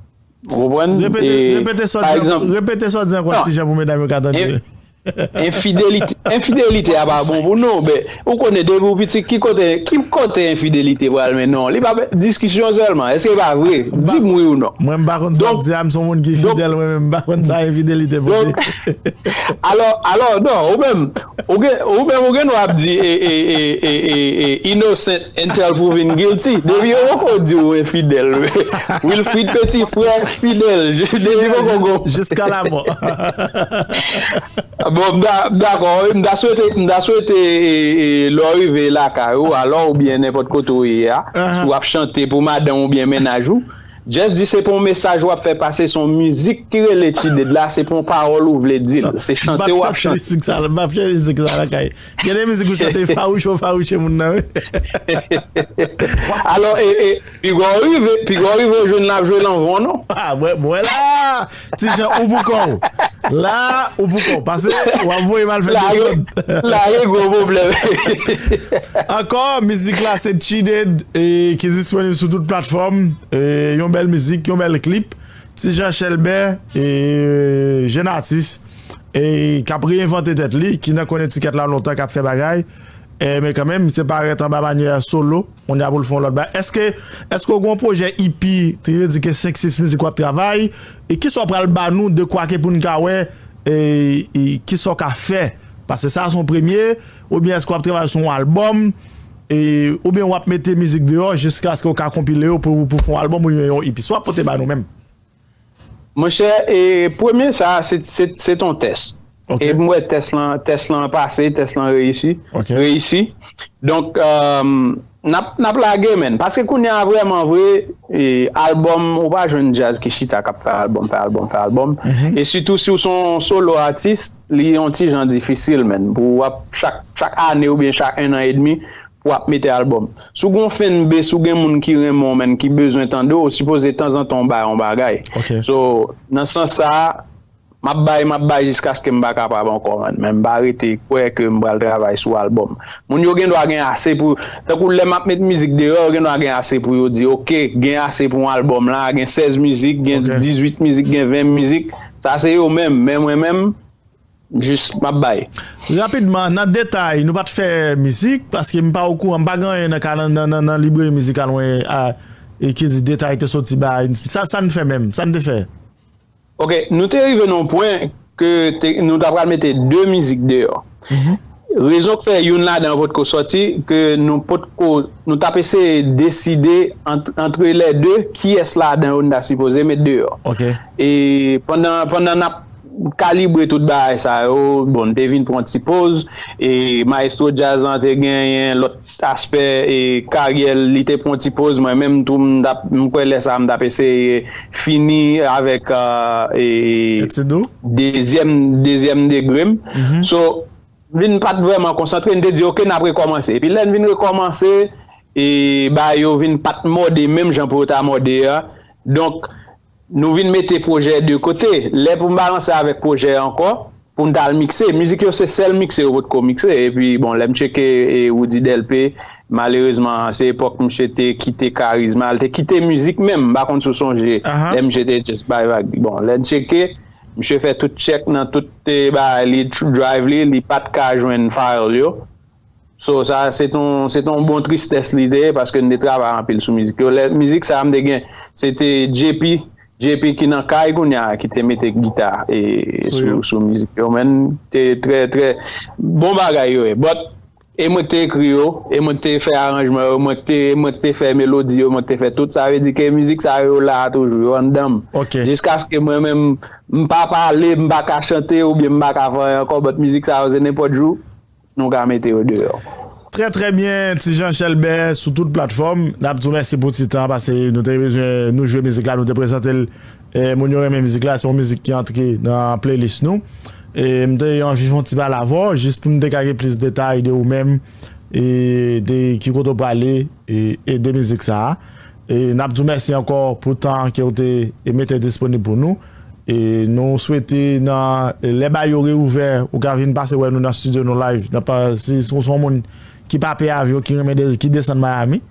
Ou konprann? Repete, e, repete sa w di ankò, repete sa w di ankò, Ti Jan, pou medam yo ka tande. Enfidelite, enfidelite a pa bon pou nou. Ben, ou konnen depi w piti, ki kote, ki kote enfidelite pral mennen w? Li pa diskisyon sèlman. Èske li pa vre? Di m wi ou non. Mwen, m pa konn sa w di a, m se yon moun ki fidèl, mwen menm, m pa konn sa enfidelite pote. Alò, alò, non, ou menm, ou gen, ou menm, ou gen dwa ap di, e, e, e, e, e, e, innocent until proven guilty. Depi yo poko di w enfidèl. Wilfrid Petit Frère fidèl. Depi poko gon. Jusqu'à la mort. Bon, m da- m dakò, wi. M ta swete, m ta swete, e, e, lè w rive lakay ou, alò, oubyen nenpòt kote w ye a, si w ap chante pou madanm oubyen mennaj ou, just di se pa yon mesaj w ap fè pase, se yon mizik ki rele Chided la, se pa yon pawòl ou vle di l, se chante w ap chante. M ap chante mizik sa, m ap chante mizik sa lakay. Gen de mizik ou chante fawouche, w fawouche moun nan, wi. Alò, e, e, piga w rive, piga w rive w jwenn l ap jwe l an von, non? Ah, mwen, mwen la! Ti Jan, ou pou kò w. La, ou pou kò w. Pase, w ap voye m al fè dezòd. La gen gwo pwoblèm. Ankò, mizik la se Chided, e ki disponib sou tout platfòm. E yon bèl mizik, yon bèl klip. Ti Jan Chèlbè, e jèn atis, e k ap reyenvante tèt li, ki nan Connecticut la lontan, k ap fè bagay. E, men kanmenm, misye parèt anba manyè solo. Kounye a pou l fè yon lòt bagay. Èske, èske w gen yon pwojè E P, ki vle di ke senk, sis mizik w ap travay? E kisa w pral ba nou de kwa ke pou n ka wè, e, e kisa w ka fè? Paske sa a se yon premye, oubyen èske w ap travay sou yon albòm, e, oubyen w ap mete mizik deyò jiskaske w ka konpile yo pou, pou fè yon albòm oubyen yon E P? Sa w ap pote ba nou menm? Monchè, e, premye sa, se, se, se t on tès. Ok. E m wè tès lan, tès lan pase, tès lan reyisi, ok, reyisi. Donk, euh, n ap, n ap lage, menn. Paske kounye a, vrèman vre, e, albòm, ou pa jwenn djaz ki chita k ap fè albòm, fè albòm, fè albòm. Mhm. E sitou si w se yon solo atis, li yon ti jan difisil, menn. Pou w ap, chak, chak ane oubyen chak ennan edmi, pou w ap mete albòm. Si w gen yon fanbase, si w gen moun ki renmen w, menn, ki bezwen tande w, ou sipoze tanzantan w bay yon bagay. Ok. So, nan sans sa a, m ap bay, m ap bay jiskaske m pa kapab ankò, menn. Men m pa rete kwè ke m pral travay sou albòm. Moun yo gen dwa gen ase pou, tankou lè m ap met mizik deyò, yo gen dwa gen ase pou yo di, ok, gen ase pou yon albòm la, gen sèz mizik, gen, ok, dizuit mizik, gen ven mizik. Sa se yo menm, men mwen menm, jis m ap bay. Rapidman, nan detay, nou pa t fè mizik, paske m pa okouran, m pa gen anyen nan, nan, nan, nan libreri mizikal mwen, a, e ki di detay te soti bay. Sa, sa n fè menm? Sa n te fè? Ok, nou te rive nan yon pwen ke te, nou ta pral mete de mizik deyò. Mhm. Rezon k fè youn ladan yo potko sòti, ke nou potko, nou t ap eseye deside ant, antre lè de, kiyès ladan yo n ta sipoze met deyò. Ok. E pandan, pandan n ap kalibre tout bagay sa yo, bon, n te vin pran ti poz, e Maestro Djaz lan te genyen lòt aspè, e karyè l, li te pran ti poz, mwen menm tou, m t ap, m kwè lè sa a, m t ap eseye fini avèk, euh, e, dezyèm, dezyèm degre m. Mhm. So, vin pa t vrèman konsantre, n te di, ok, n ap rekòmanse. Epi lè n vin rekòmanse, e bagay yo vin pa t mòde menm jan pou yo ta mòde a. Donk, nou vin mete pwojè de kote. Lè pou m balanse avèk pwojè ankò, pou n t al mikse. Mizik yo se sèl mikse yo potko mikse. Epi, bon, lè m tcheke e, Roody Delpé, malerezman, se epòk misye te kite Karizma, li te kite mizik menm, m pa konn si w sonje, lè misye te just bay vag. Bon, lè n tcheke, misye fè tout tchèk nan tout e, bagay li, drive li, li pa t ka jwenn file yo. So, sa, se t on, se t on bon tristès li te ye, paske n te travay anpil sou mizik yo. Lè, mizik sa a m te gen, se te J P, J P ki nan kay kounye a, ki te mete gita e, sou, sou mizik yo, men te trè, trè bon bagay yo ye. But, e mwen k te ekri yo, e mwen k te fè aranjman yo, mwen k te, mwen k te fè melodi yo, mwen k te fè tout. Sa vle di ke mizik sa yo la toujou, yo anndan m. Jiskaske mwen menm, m pa pale, m pa ka chante, oubyen m pa ka fè anyen ankò, but mizik sa yo, se nenpòt jou, nou ka mete yo deyò. Trè, trè byen, Ti Jan Chèlbè sou tout platfòm. N ap di w mèsi pou ti tan, paske nou te bezwen, nou jwe mizik la, nou te prezante l. E, moun yo renmen mizik la, se yon mizik ki antre nan playlist nou. E, m te anvi fè yon ti pale avè w, jis pou m te ka gen plis detay de ou menm, e de ki kote w prale, e, e de mizik sa a. E n ap di w mèsi ankò pou tan ke w te, e, mete disponib pou nou. E nou swete nan, e, lè bagay yo reouvè, ou ka vin pase wè nou nan studio nou live. Nan pa, si, si w se yon moun ki pa peye avyon, ki renmen de, ki desann Miami.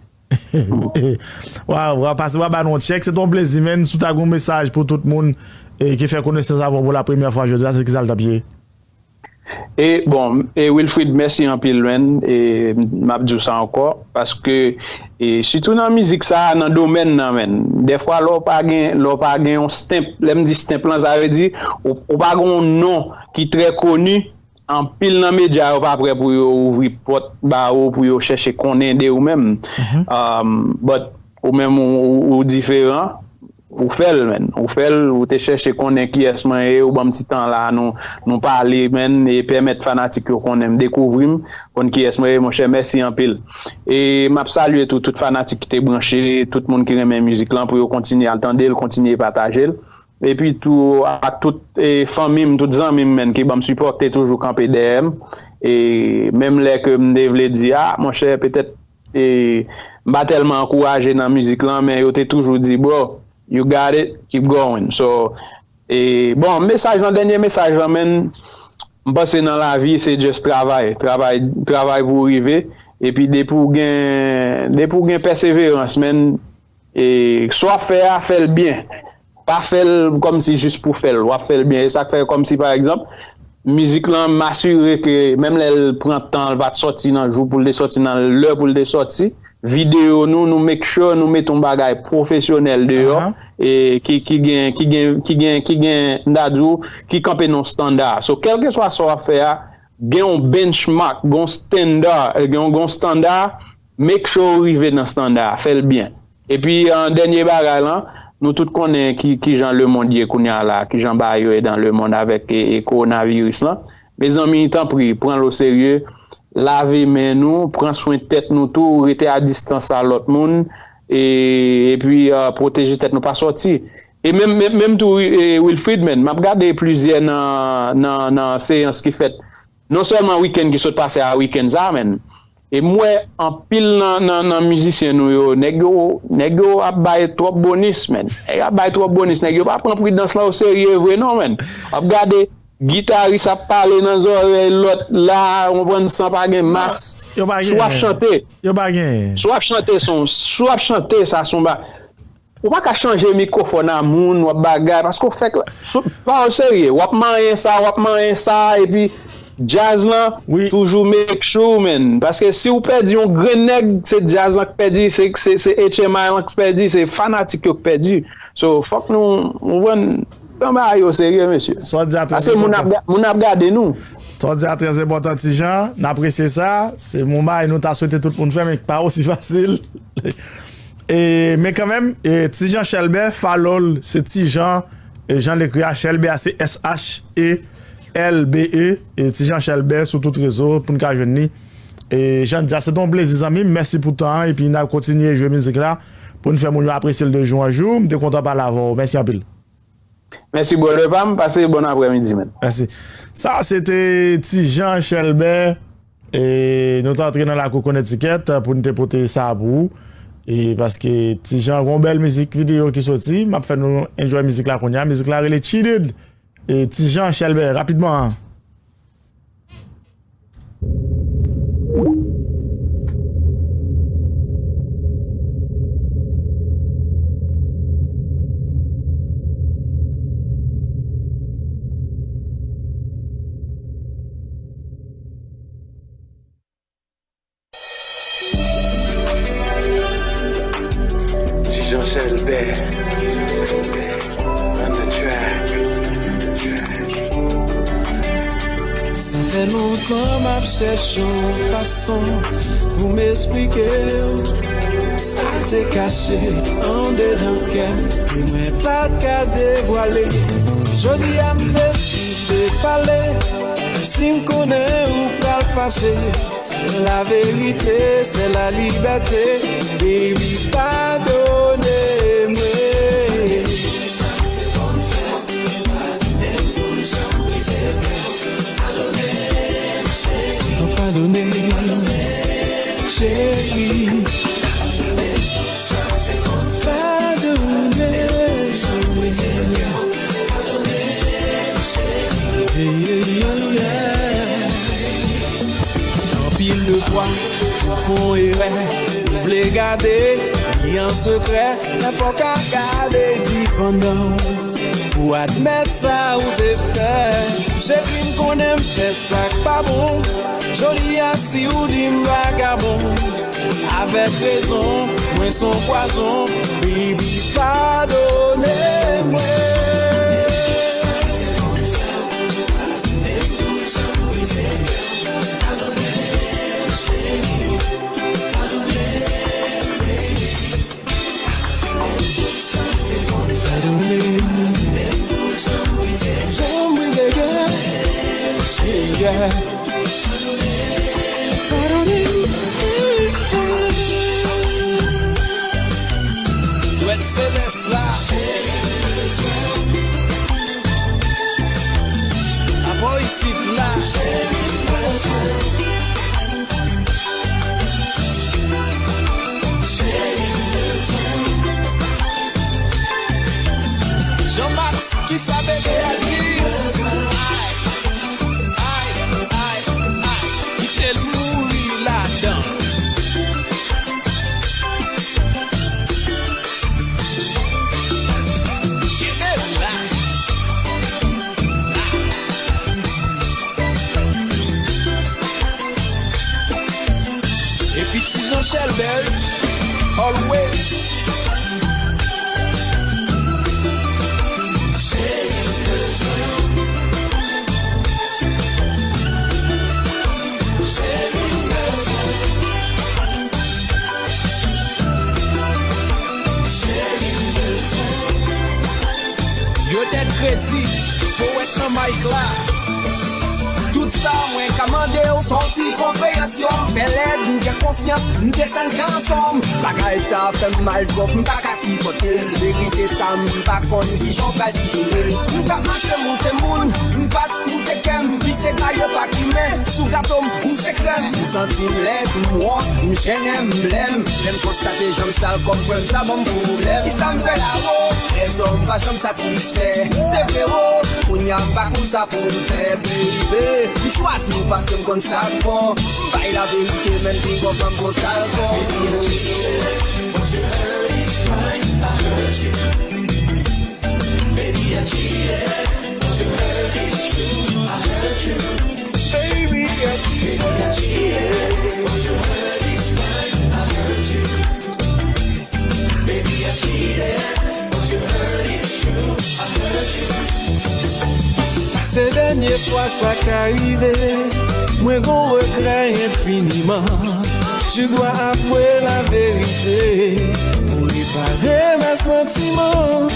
Wa, wa pase, wa ba nou yon tchèk. Se t on plezi, menn. Si w ta gen yon mesaj pou tout moun, e, ki fè konesans avè w pou la premyè fwa jodi a, se kisa l t ap ye? E, bon, e Wilfrid, mèsi anpil, menn. E m ap di w sa ankò, paske, e sitou nan mizik sa a, nan domèn nan, menn, dèfwa lè w pa gen, lè w pa gen yon stamp, lè m di stamp lan, sa vle di, ou, ou pa gen yon non ki trè koni, anpil nan medya yo pa prè pou yo ouvri pòt ba ou, pou yo chèche konnen de ou menm. Um, but ou menm, ou, ou, ou diferan. Ou fè l, menn. Ou fè l, ou te chèche konnen kiyès mwen ye, ou ban m ti tan la, nou, nou pale, menn, e pèmèt fanatik yo konnen m, dekouvri m, konn kiyès mwen ye, monchè, mèsi anpil. E m ap salye tou, tout fanatik ki te branche, tout moun ki renmen mizik lan, pou yo kontinye al tande l, kontinye pataje l. Epi tou, ak tout, e, fanmi m, tout zanmi m, menn, ki ban m sipò, ki te toujou kanpe dèyè m. E menm lè ke m te vle di, a, monchè, petèt, e, m pa tèlman ankouraje nan mizik lan, men yo te toujou di, bro, you got it, keep going. So, e, bon, mesaj lan, dènye mesaj lan, menn, m panse nan lavi, se just travay. Travay, travay pou w rive. Epi depi w gen, depi w gen pèseverans, menn, e sa w ap fè a, fè l byen. Pa fè l kòmsi jis pou fè l. W ap fè l byen. E sa k fè kòmsi, pa egzanp, mizik lan, m asire ke menm lè l pran tan, l pa t sòti nan jou pou l te sòti, nan lè pou l te sòti, videyo nou, nou make sure nou mete yon bagay pwofesyonèl deyò, e ki, ki gen, ki gen, ki gen, ki gen, m ta di w, ki kanpe nan yon standa. So, kèlkeswa sa w ap fè a, gen yon benchmark, gen yon standa, gen yon, gen yon standa, make sure w rive nan standa a, fè l byen. Epi, an dènye bagay lan, nou tout konnen ki, kijan lemonn ye kounye a la, kijan bagay yo ye dan lemonn avèk e, e kowonaviris lan. Mezanmi, tanpri, pran l oserye, lave men nou, pran swen tèt nou tou, rete a distans a lòt moun, e, epi, uh, pwoteje tèt nou, pa sòti. E menm, menm, menm tou, e, Wilfrid, menn, m ap gade plizyè nan, nan, nan seyans ki fèt, non sèlman wikenn ki sot pase a, wikenn sa a, menn. E m wè anpil nan, nan, nan mizisyen nou yo, nèg yo, nèg yo ap bay twòp bonis, menn. Nèg yo ap bay twòp bonis, nèg yo pa pran pridans lan oserye vre non, menn. W ap gade, gitaris ap pale nan zòrèy lòt la, w konprann, san pa gen mas. Si w ap chante, si w ap chante, se yon, si w ap chante, sa se yon ba-, ou pa ka chanje mikwofòn a moun, w ap bagay, paske w fèk la, sou, pa w serye, w ap manyen sa, w ap manyen sa, epi djaz lan, toujou make sure, menn. Paske si w pèdi yon grenn nèg, se djaz lan k pèdi, se, se, se H M I lan k pèdi, se fanatik yo k pèdi. So, fòk nou, nou pran, pran bagay yo serye, mesye. Sa w di a trè enpòtan. Paske moun ap ga-, moun ap gade nou. Sa w di a trè enpòtan, Ti Jan. N apresye sa. Se yon bagay nou ta swete tout moun fè, men ki pa osi fasil. E, men kanmenm, e, Ti Jan Chèlbè, follow l, se Ti Jan, e, jan l ekri a, Chèlbè a, se S H E L B E, e, Ti Jan Chèlbè sou tout rezo pou n ka jwenn li. E, jan di a, se te yon plezi, zanmi m. Mèsi pou tan an, epi n a kontinye jwe mizik la pou n fè moun yo apresye l de jou an jou. M te kontan pale avè w. Mèsi anpil. Mèsi, brother pa m. Pase bòn aprèmidi, man. Mèsi. Sa, se te Ti Jan Chèlbè. E nou t antre nan lakou Connecticut pou n te pote sa pou ou. E paske Ti Jan gon bèl mizik videyo ki soti, m ap fè nou enjoy mizik la kounye a. Mizik la rele Cheated. E Ti Jan Chèlbè, rapidman. Ti Jan Chèlbè on the track. Sa fè lontan m ap chèche yon fason pou m esplike w sa k te kache andedan kè m, ke mwen pa t ka devwale. Jodi a m deside pale, menm si m konnen ou pral fache. La vérité, c'est la liberté. Baby, padone mwen. Padone, cheri. Padone. Yeah, yeah, yeah, yeah. Anpil de fwa, ou fè yon erè, ou vle gade li an sekrè, men fò w ka gade li pandan w pou admèt sa ou te fè. Cheri, m konnen m fè sa k pa bon. Jodi a, si w di m vagabon, avèk rezon, mwen s on pwazon. Baby, padone mwen. Padone. Janm brize kè. Yeah. Padone. Dwèt selès la. Abò isit la. Jean Max, kisa bebe a di? Ay, ay, ay, ay, kite l mouri ladan. Kenbe la. Epi Ti Jan Chèlbè, always. Yo tèt krezi, powèt nan mic la. Tout sa mwen ka mande w, s on ti konpreyansyon. M fè lèd, m gen konsyans, m desann kanson m. Bagay sa fè m mal twòp, m pa ka sipòte l. Verite sa, m pa konn kijan w pral dijere l. M t ap mache moute moun, m pa t koute kè m. Pise dayè pa kimen, sou gato m, ou se krèm. M santi m lèd, m wont, m jennen, m blèm. Lè m konstate jan m sal kò m, frè m, sa ban m pwoblèm. Kisa m fè la, wo? Trezò m pa janm satisfè. Se vre, wo, kounye a m pa konn sa pou m fè, baby. M chwazi w paske m konn sa k bon. M bay laverite, menm pi gwo fanm gon sa l bon. Se dènye fwa sa ka rive, mwen gon regrè enfiniman. Tu dois avouer la vérité pou repare mes sentiments.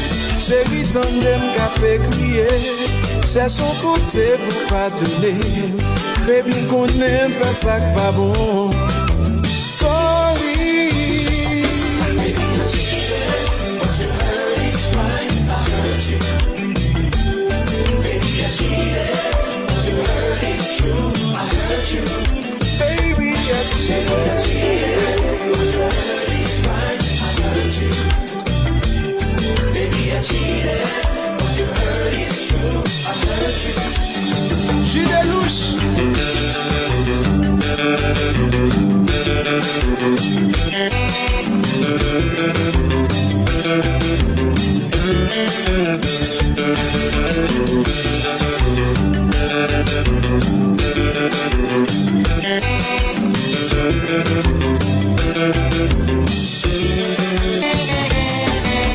Cheri, tande m k ap kriye, chèche yon kote pou padone. Baby, m konnen m fè sa k pa bon. Sorry. Baby, I cheated. Baby, I cheated.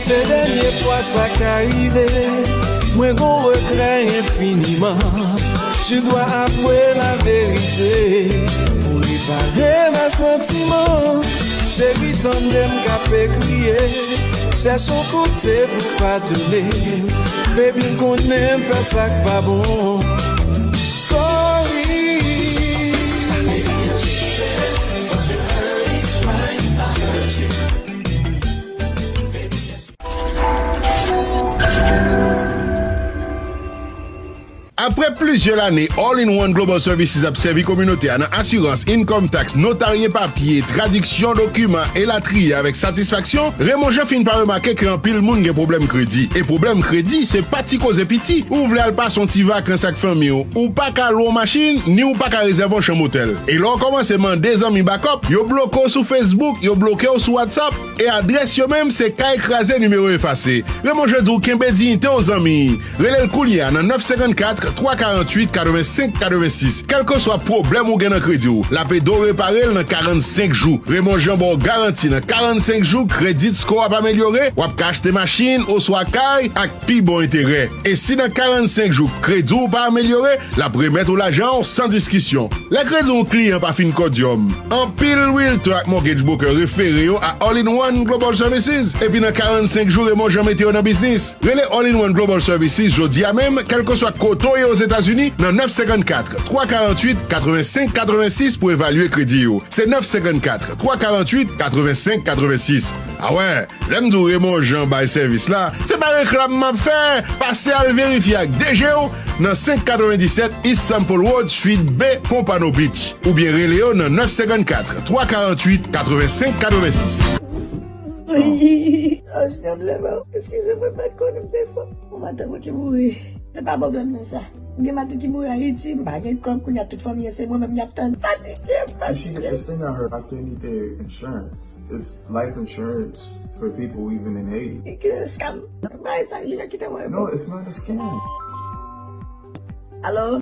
Se dènye fwa sa ka rive, mwen gon regrè enfiniman. Je dois avouer la vérité. Pou repare ma santiman, cheri tande m k ape kriye. Chèche yon kote pou padone. Baby m konnen m fè sa k pa bon. Sorry. Apre plizyè lane, All in One Global Services ap sèvi kominote a nan asirans, income tax, notarye papye, tradiksyon dokiman, elatriye avèk satisfaksyon. Raymond Jean fin pa remake ke anpil moun gen pwoblèm kredi. E pwoblèm kredi, se pa ti koze piti. Ou vle al pase yon ti vakans ak fanmi w, ou pa ka lwe yon machin, ni ou pa ka rezève yon chanm otèl. E lè w kòmanse mande zanmi bakòp, yo bloke w sou Facebook, yo bloke w sou WhatsApp, e adrès yo menm se kay kraze, nimewo efase. Raymond Jean di w kenbe diyite w, zanmi. Rele l kounye a nan nèf senkannkat, twa karanntuit, katrevensenk, katrevensis. Kèlkeswa pwoblèm ou gen nan kredi w, l ap ede w repare l nan karannsenk jou. Raymond Jean ba w garanti nan karannsenk jou, credit score w ap amelyore, w ap ka achte machin oswa kay ak pi bon enterè. E si nan karannsenk jou kredi w pa amelyore, l ap remèt ou lajan w san diskisyon. Lè kredi yon kliyan pa fin kòdyòm, anpil realtor ak mortgage broker refere yo a All in One Global Services. Epi nan karannsenk jou, Raymond Jean mete yo nan biznis. Rele All in One Global Services jodi a menm, kèlkeswa kote w ye Ozetazini, nan nèf senkannkat, twa karanntuit, katrevensenk, katrevensis pou evalye kredi w. Se nèf senkannkat, twa karanntuit, katrevensenk, katrevensis. Awè, lè m di w Raymond Jean bay sèvis la, se pa reklam m ap fè. Pase al verifye ak D G w nan senk katrevenndisèt East Sample Road, Suite B, Pompano Beach. Oubyen rele yo nan nèf senkannkat, twa karanntuit, katrevensenk, katrevensis. Wi. Anj nan m leve w. Eskize mwen, m pa t konnen m te fò. Yon matant mwen ki mouri. Se pa pwoblèm nan sa. Gen matant ki mouri Ayiti, m pa gen kòb, kounye a tout fanmi an se mwen menm y ap tann. Fatige, fatige. This thing I heard, paternité insurance. It's life insurance for people even in Haiti. E ke scam. Bay sa, Junior kite mwen. No, it's not a scam. Alo?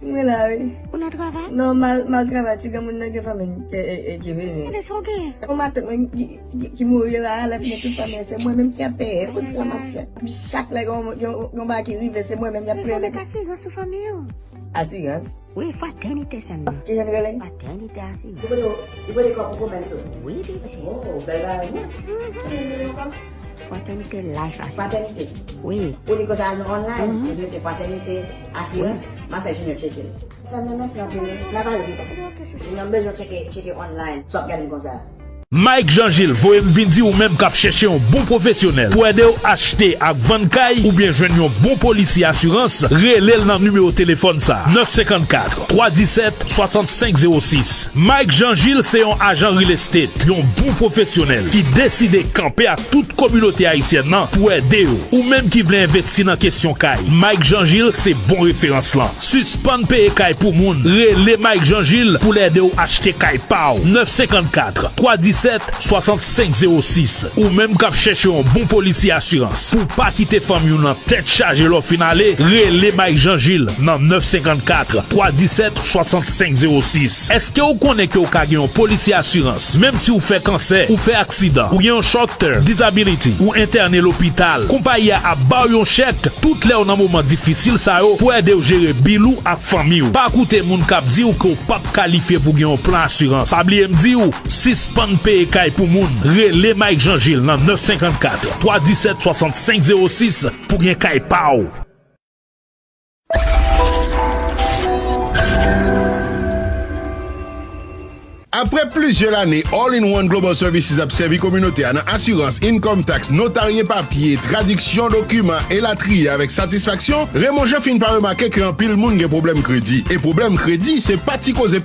Mwen la, wi. Ou nan travay? Non, m al, m al travay, ti granmoun nan gen fanmi l, e, e, e, ki vini. Ebyen, sa w gen? Yon matant mwen ki, ki, ki mouri la, lè fini tout fanmi l, se mwen menm ki ap peye. Kote sa m ap fè? Chak lè gen yon, gen yon, gen yon bagay ki rive, se mwen menm y ap rele. Mwen ka asirans sou fanmi w. Asirans? Wi, fratènite sèlman. Kijan l rele? Fratènite asirans. Li pote, li pote kòb pou komès tou? Wi, pitit. Oh, bèl bagay nèt. Kijan l rele ankò? Fratènite Life Assurance. Fratènite. Wi. Ou li konsa ajan online, ou mete Fratènite Asirans. M a fè Junior tcheke l. Sa nan mèsi anpil wi. N a pale pita. Junior m bezwen tcheke, tcheke online. Sa w ap gade m konsa. Mike Jean Gilles voye m vin di ou menm k ap chèche yon bon pwofesyonèl pou ede w achte ak vann kay oubyen jwenn yon bon polisi asirans, rele l nan nimewo telefòn sa, nèf senkannkat, twa disèt, swasannsenk zewo sis. Mike Jean Gilles se yon ajan real estate, yon bon pwofesyonèl ki deside kanpe ak tout kominote ayisyèn nan pou ede yo. Ou menm ki vle envesti nan kesyon kay, Mike Jean Gilles se bon referans lan. Sispann peye kay pou moun. Rele Mike Jean Gilles pou l ede w achte kay pa w. Nèf senkannkat, twa disèt, swasannsenk zewo sis. Ou menm k ap chèche yon bon polisi asirans pou w pa kite fanmi w nan tèt chaje lè w fin ale, rele Mike Jean Gilles nan nèf senkannkat, twa disèt, swasannsenk zewo sis. Èske w konnen ke w ka gen yon polisi asirans menm si w fè kansè, ou fè aksidan, ou gen yon short term disability, ou entène lopital? Konpayi a ap ba w yon chèk tout lè w nan moman difisil sa yo pou ede w jere bil ou ak fanmi w. Pa koute moun k ap di w ke w p ap kalifye pou gen yon plan asirans. Pa bliye m di w, sispann peye kay pou moun. Rele Mike Jean Gilles nan nèf senkannkat, twa disèt, swasannsenk zewo sis pou gen kay pa w. Apre plizyè lane, All in One Global Services ap sèvi kominote a nan asirans, income tax, notarye papye, tradiksyon dokiman, elatriye avèk satisfaksyon. Raymond Jean fin pa remake ke anpil moun gen pwoblèm kredi. E pwoblèm kredi, se pa ti koze.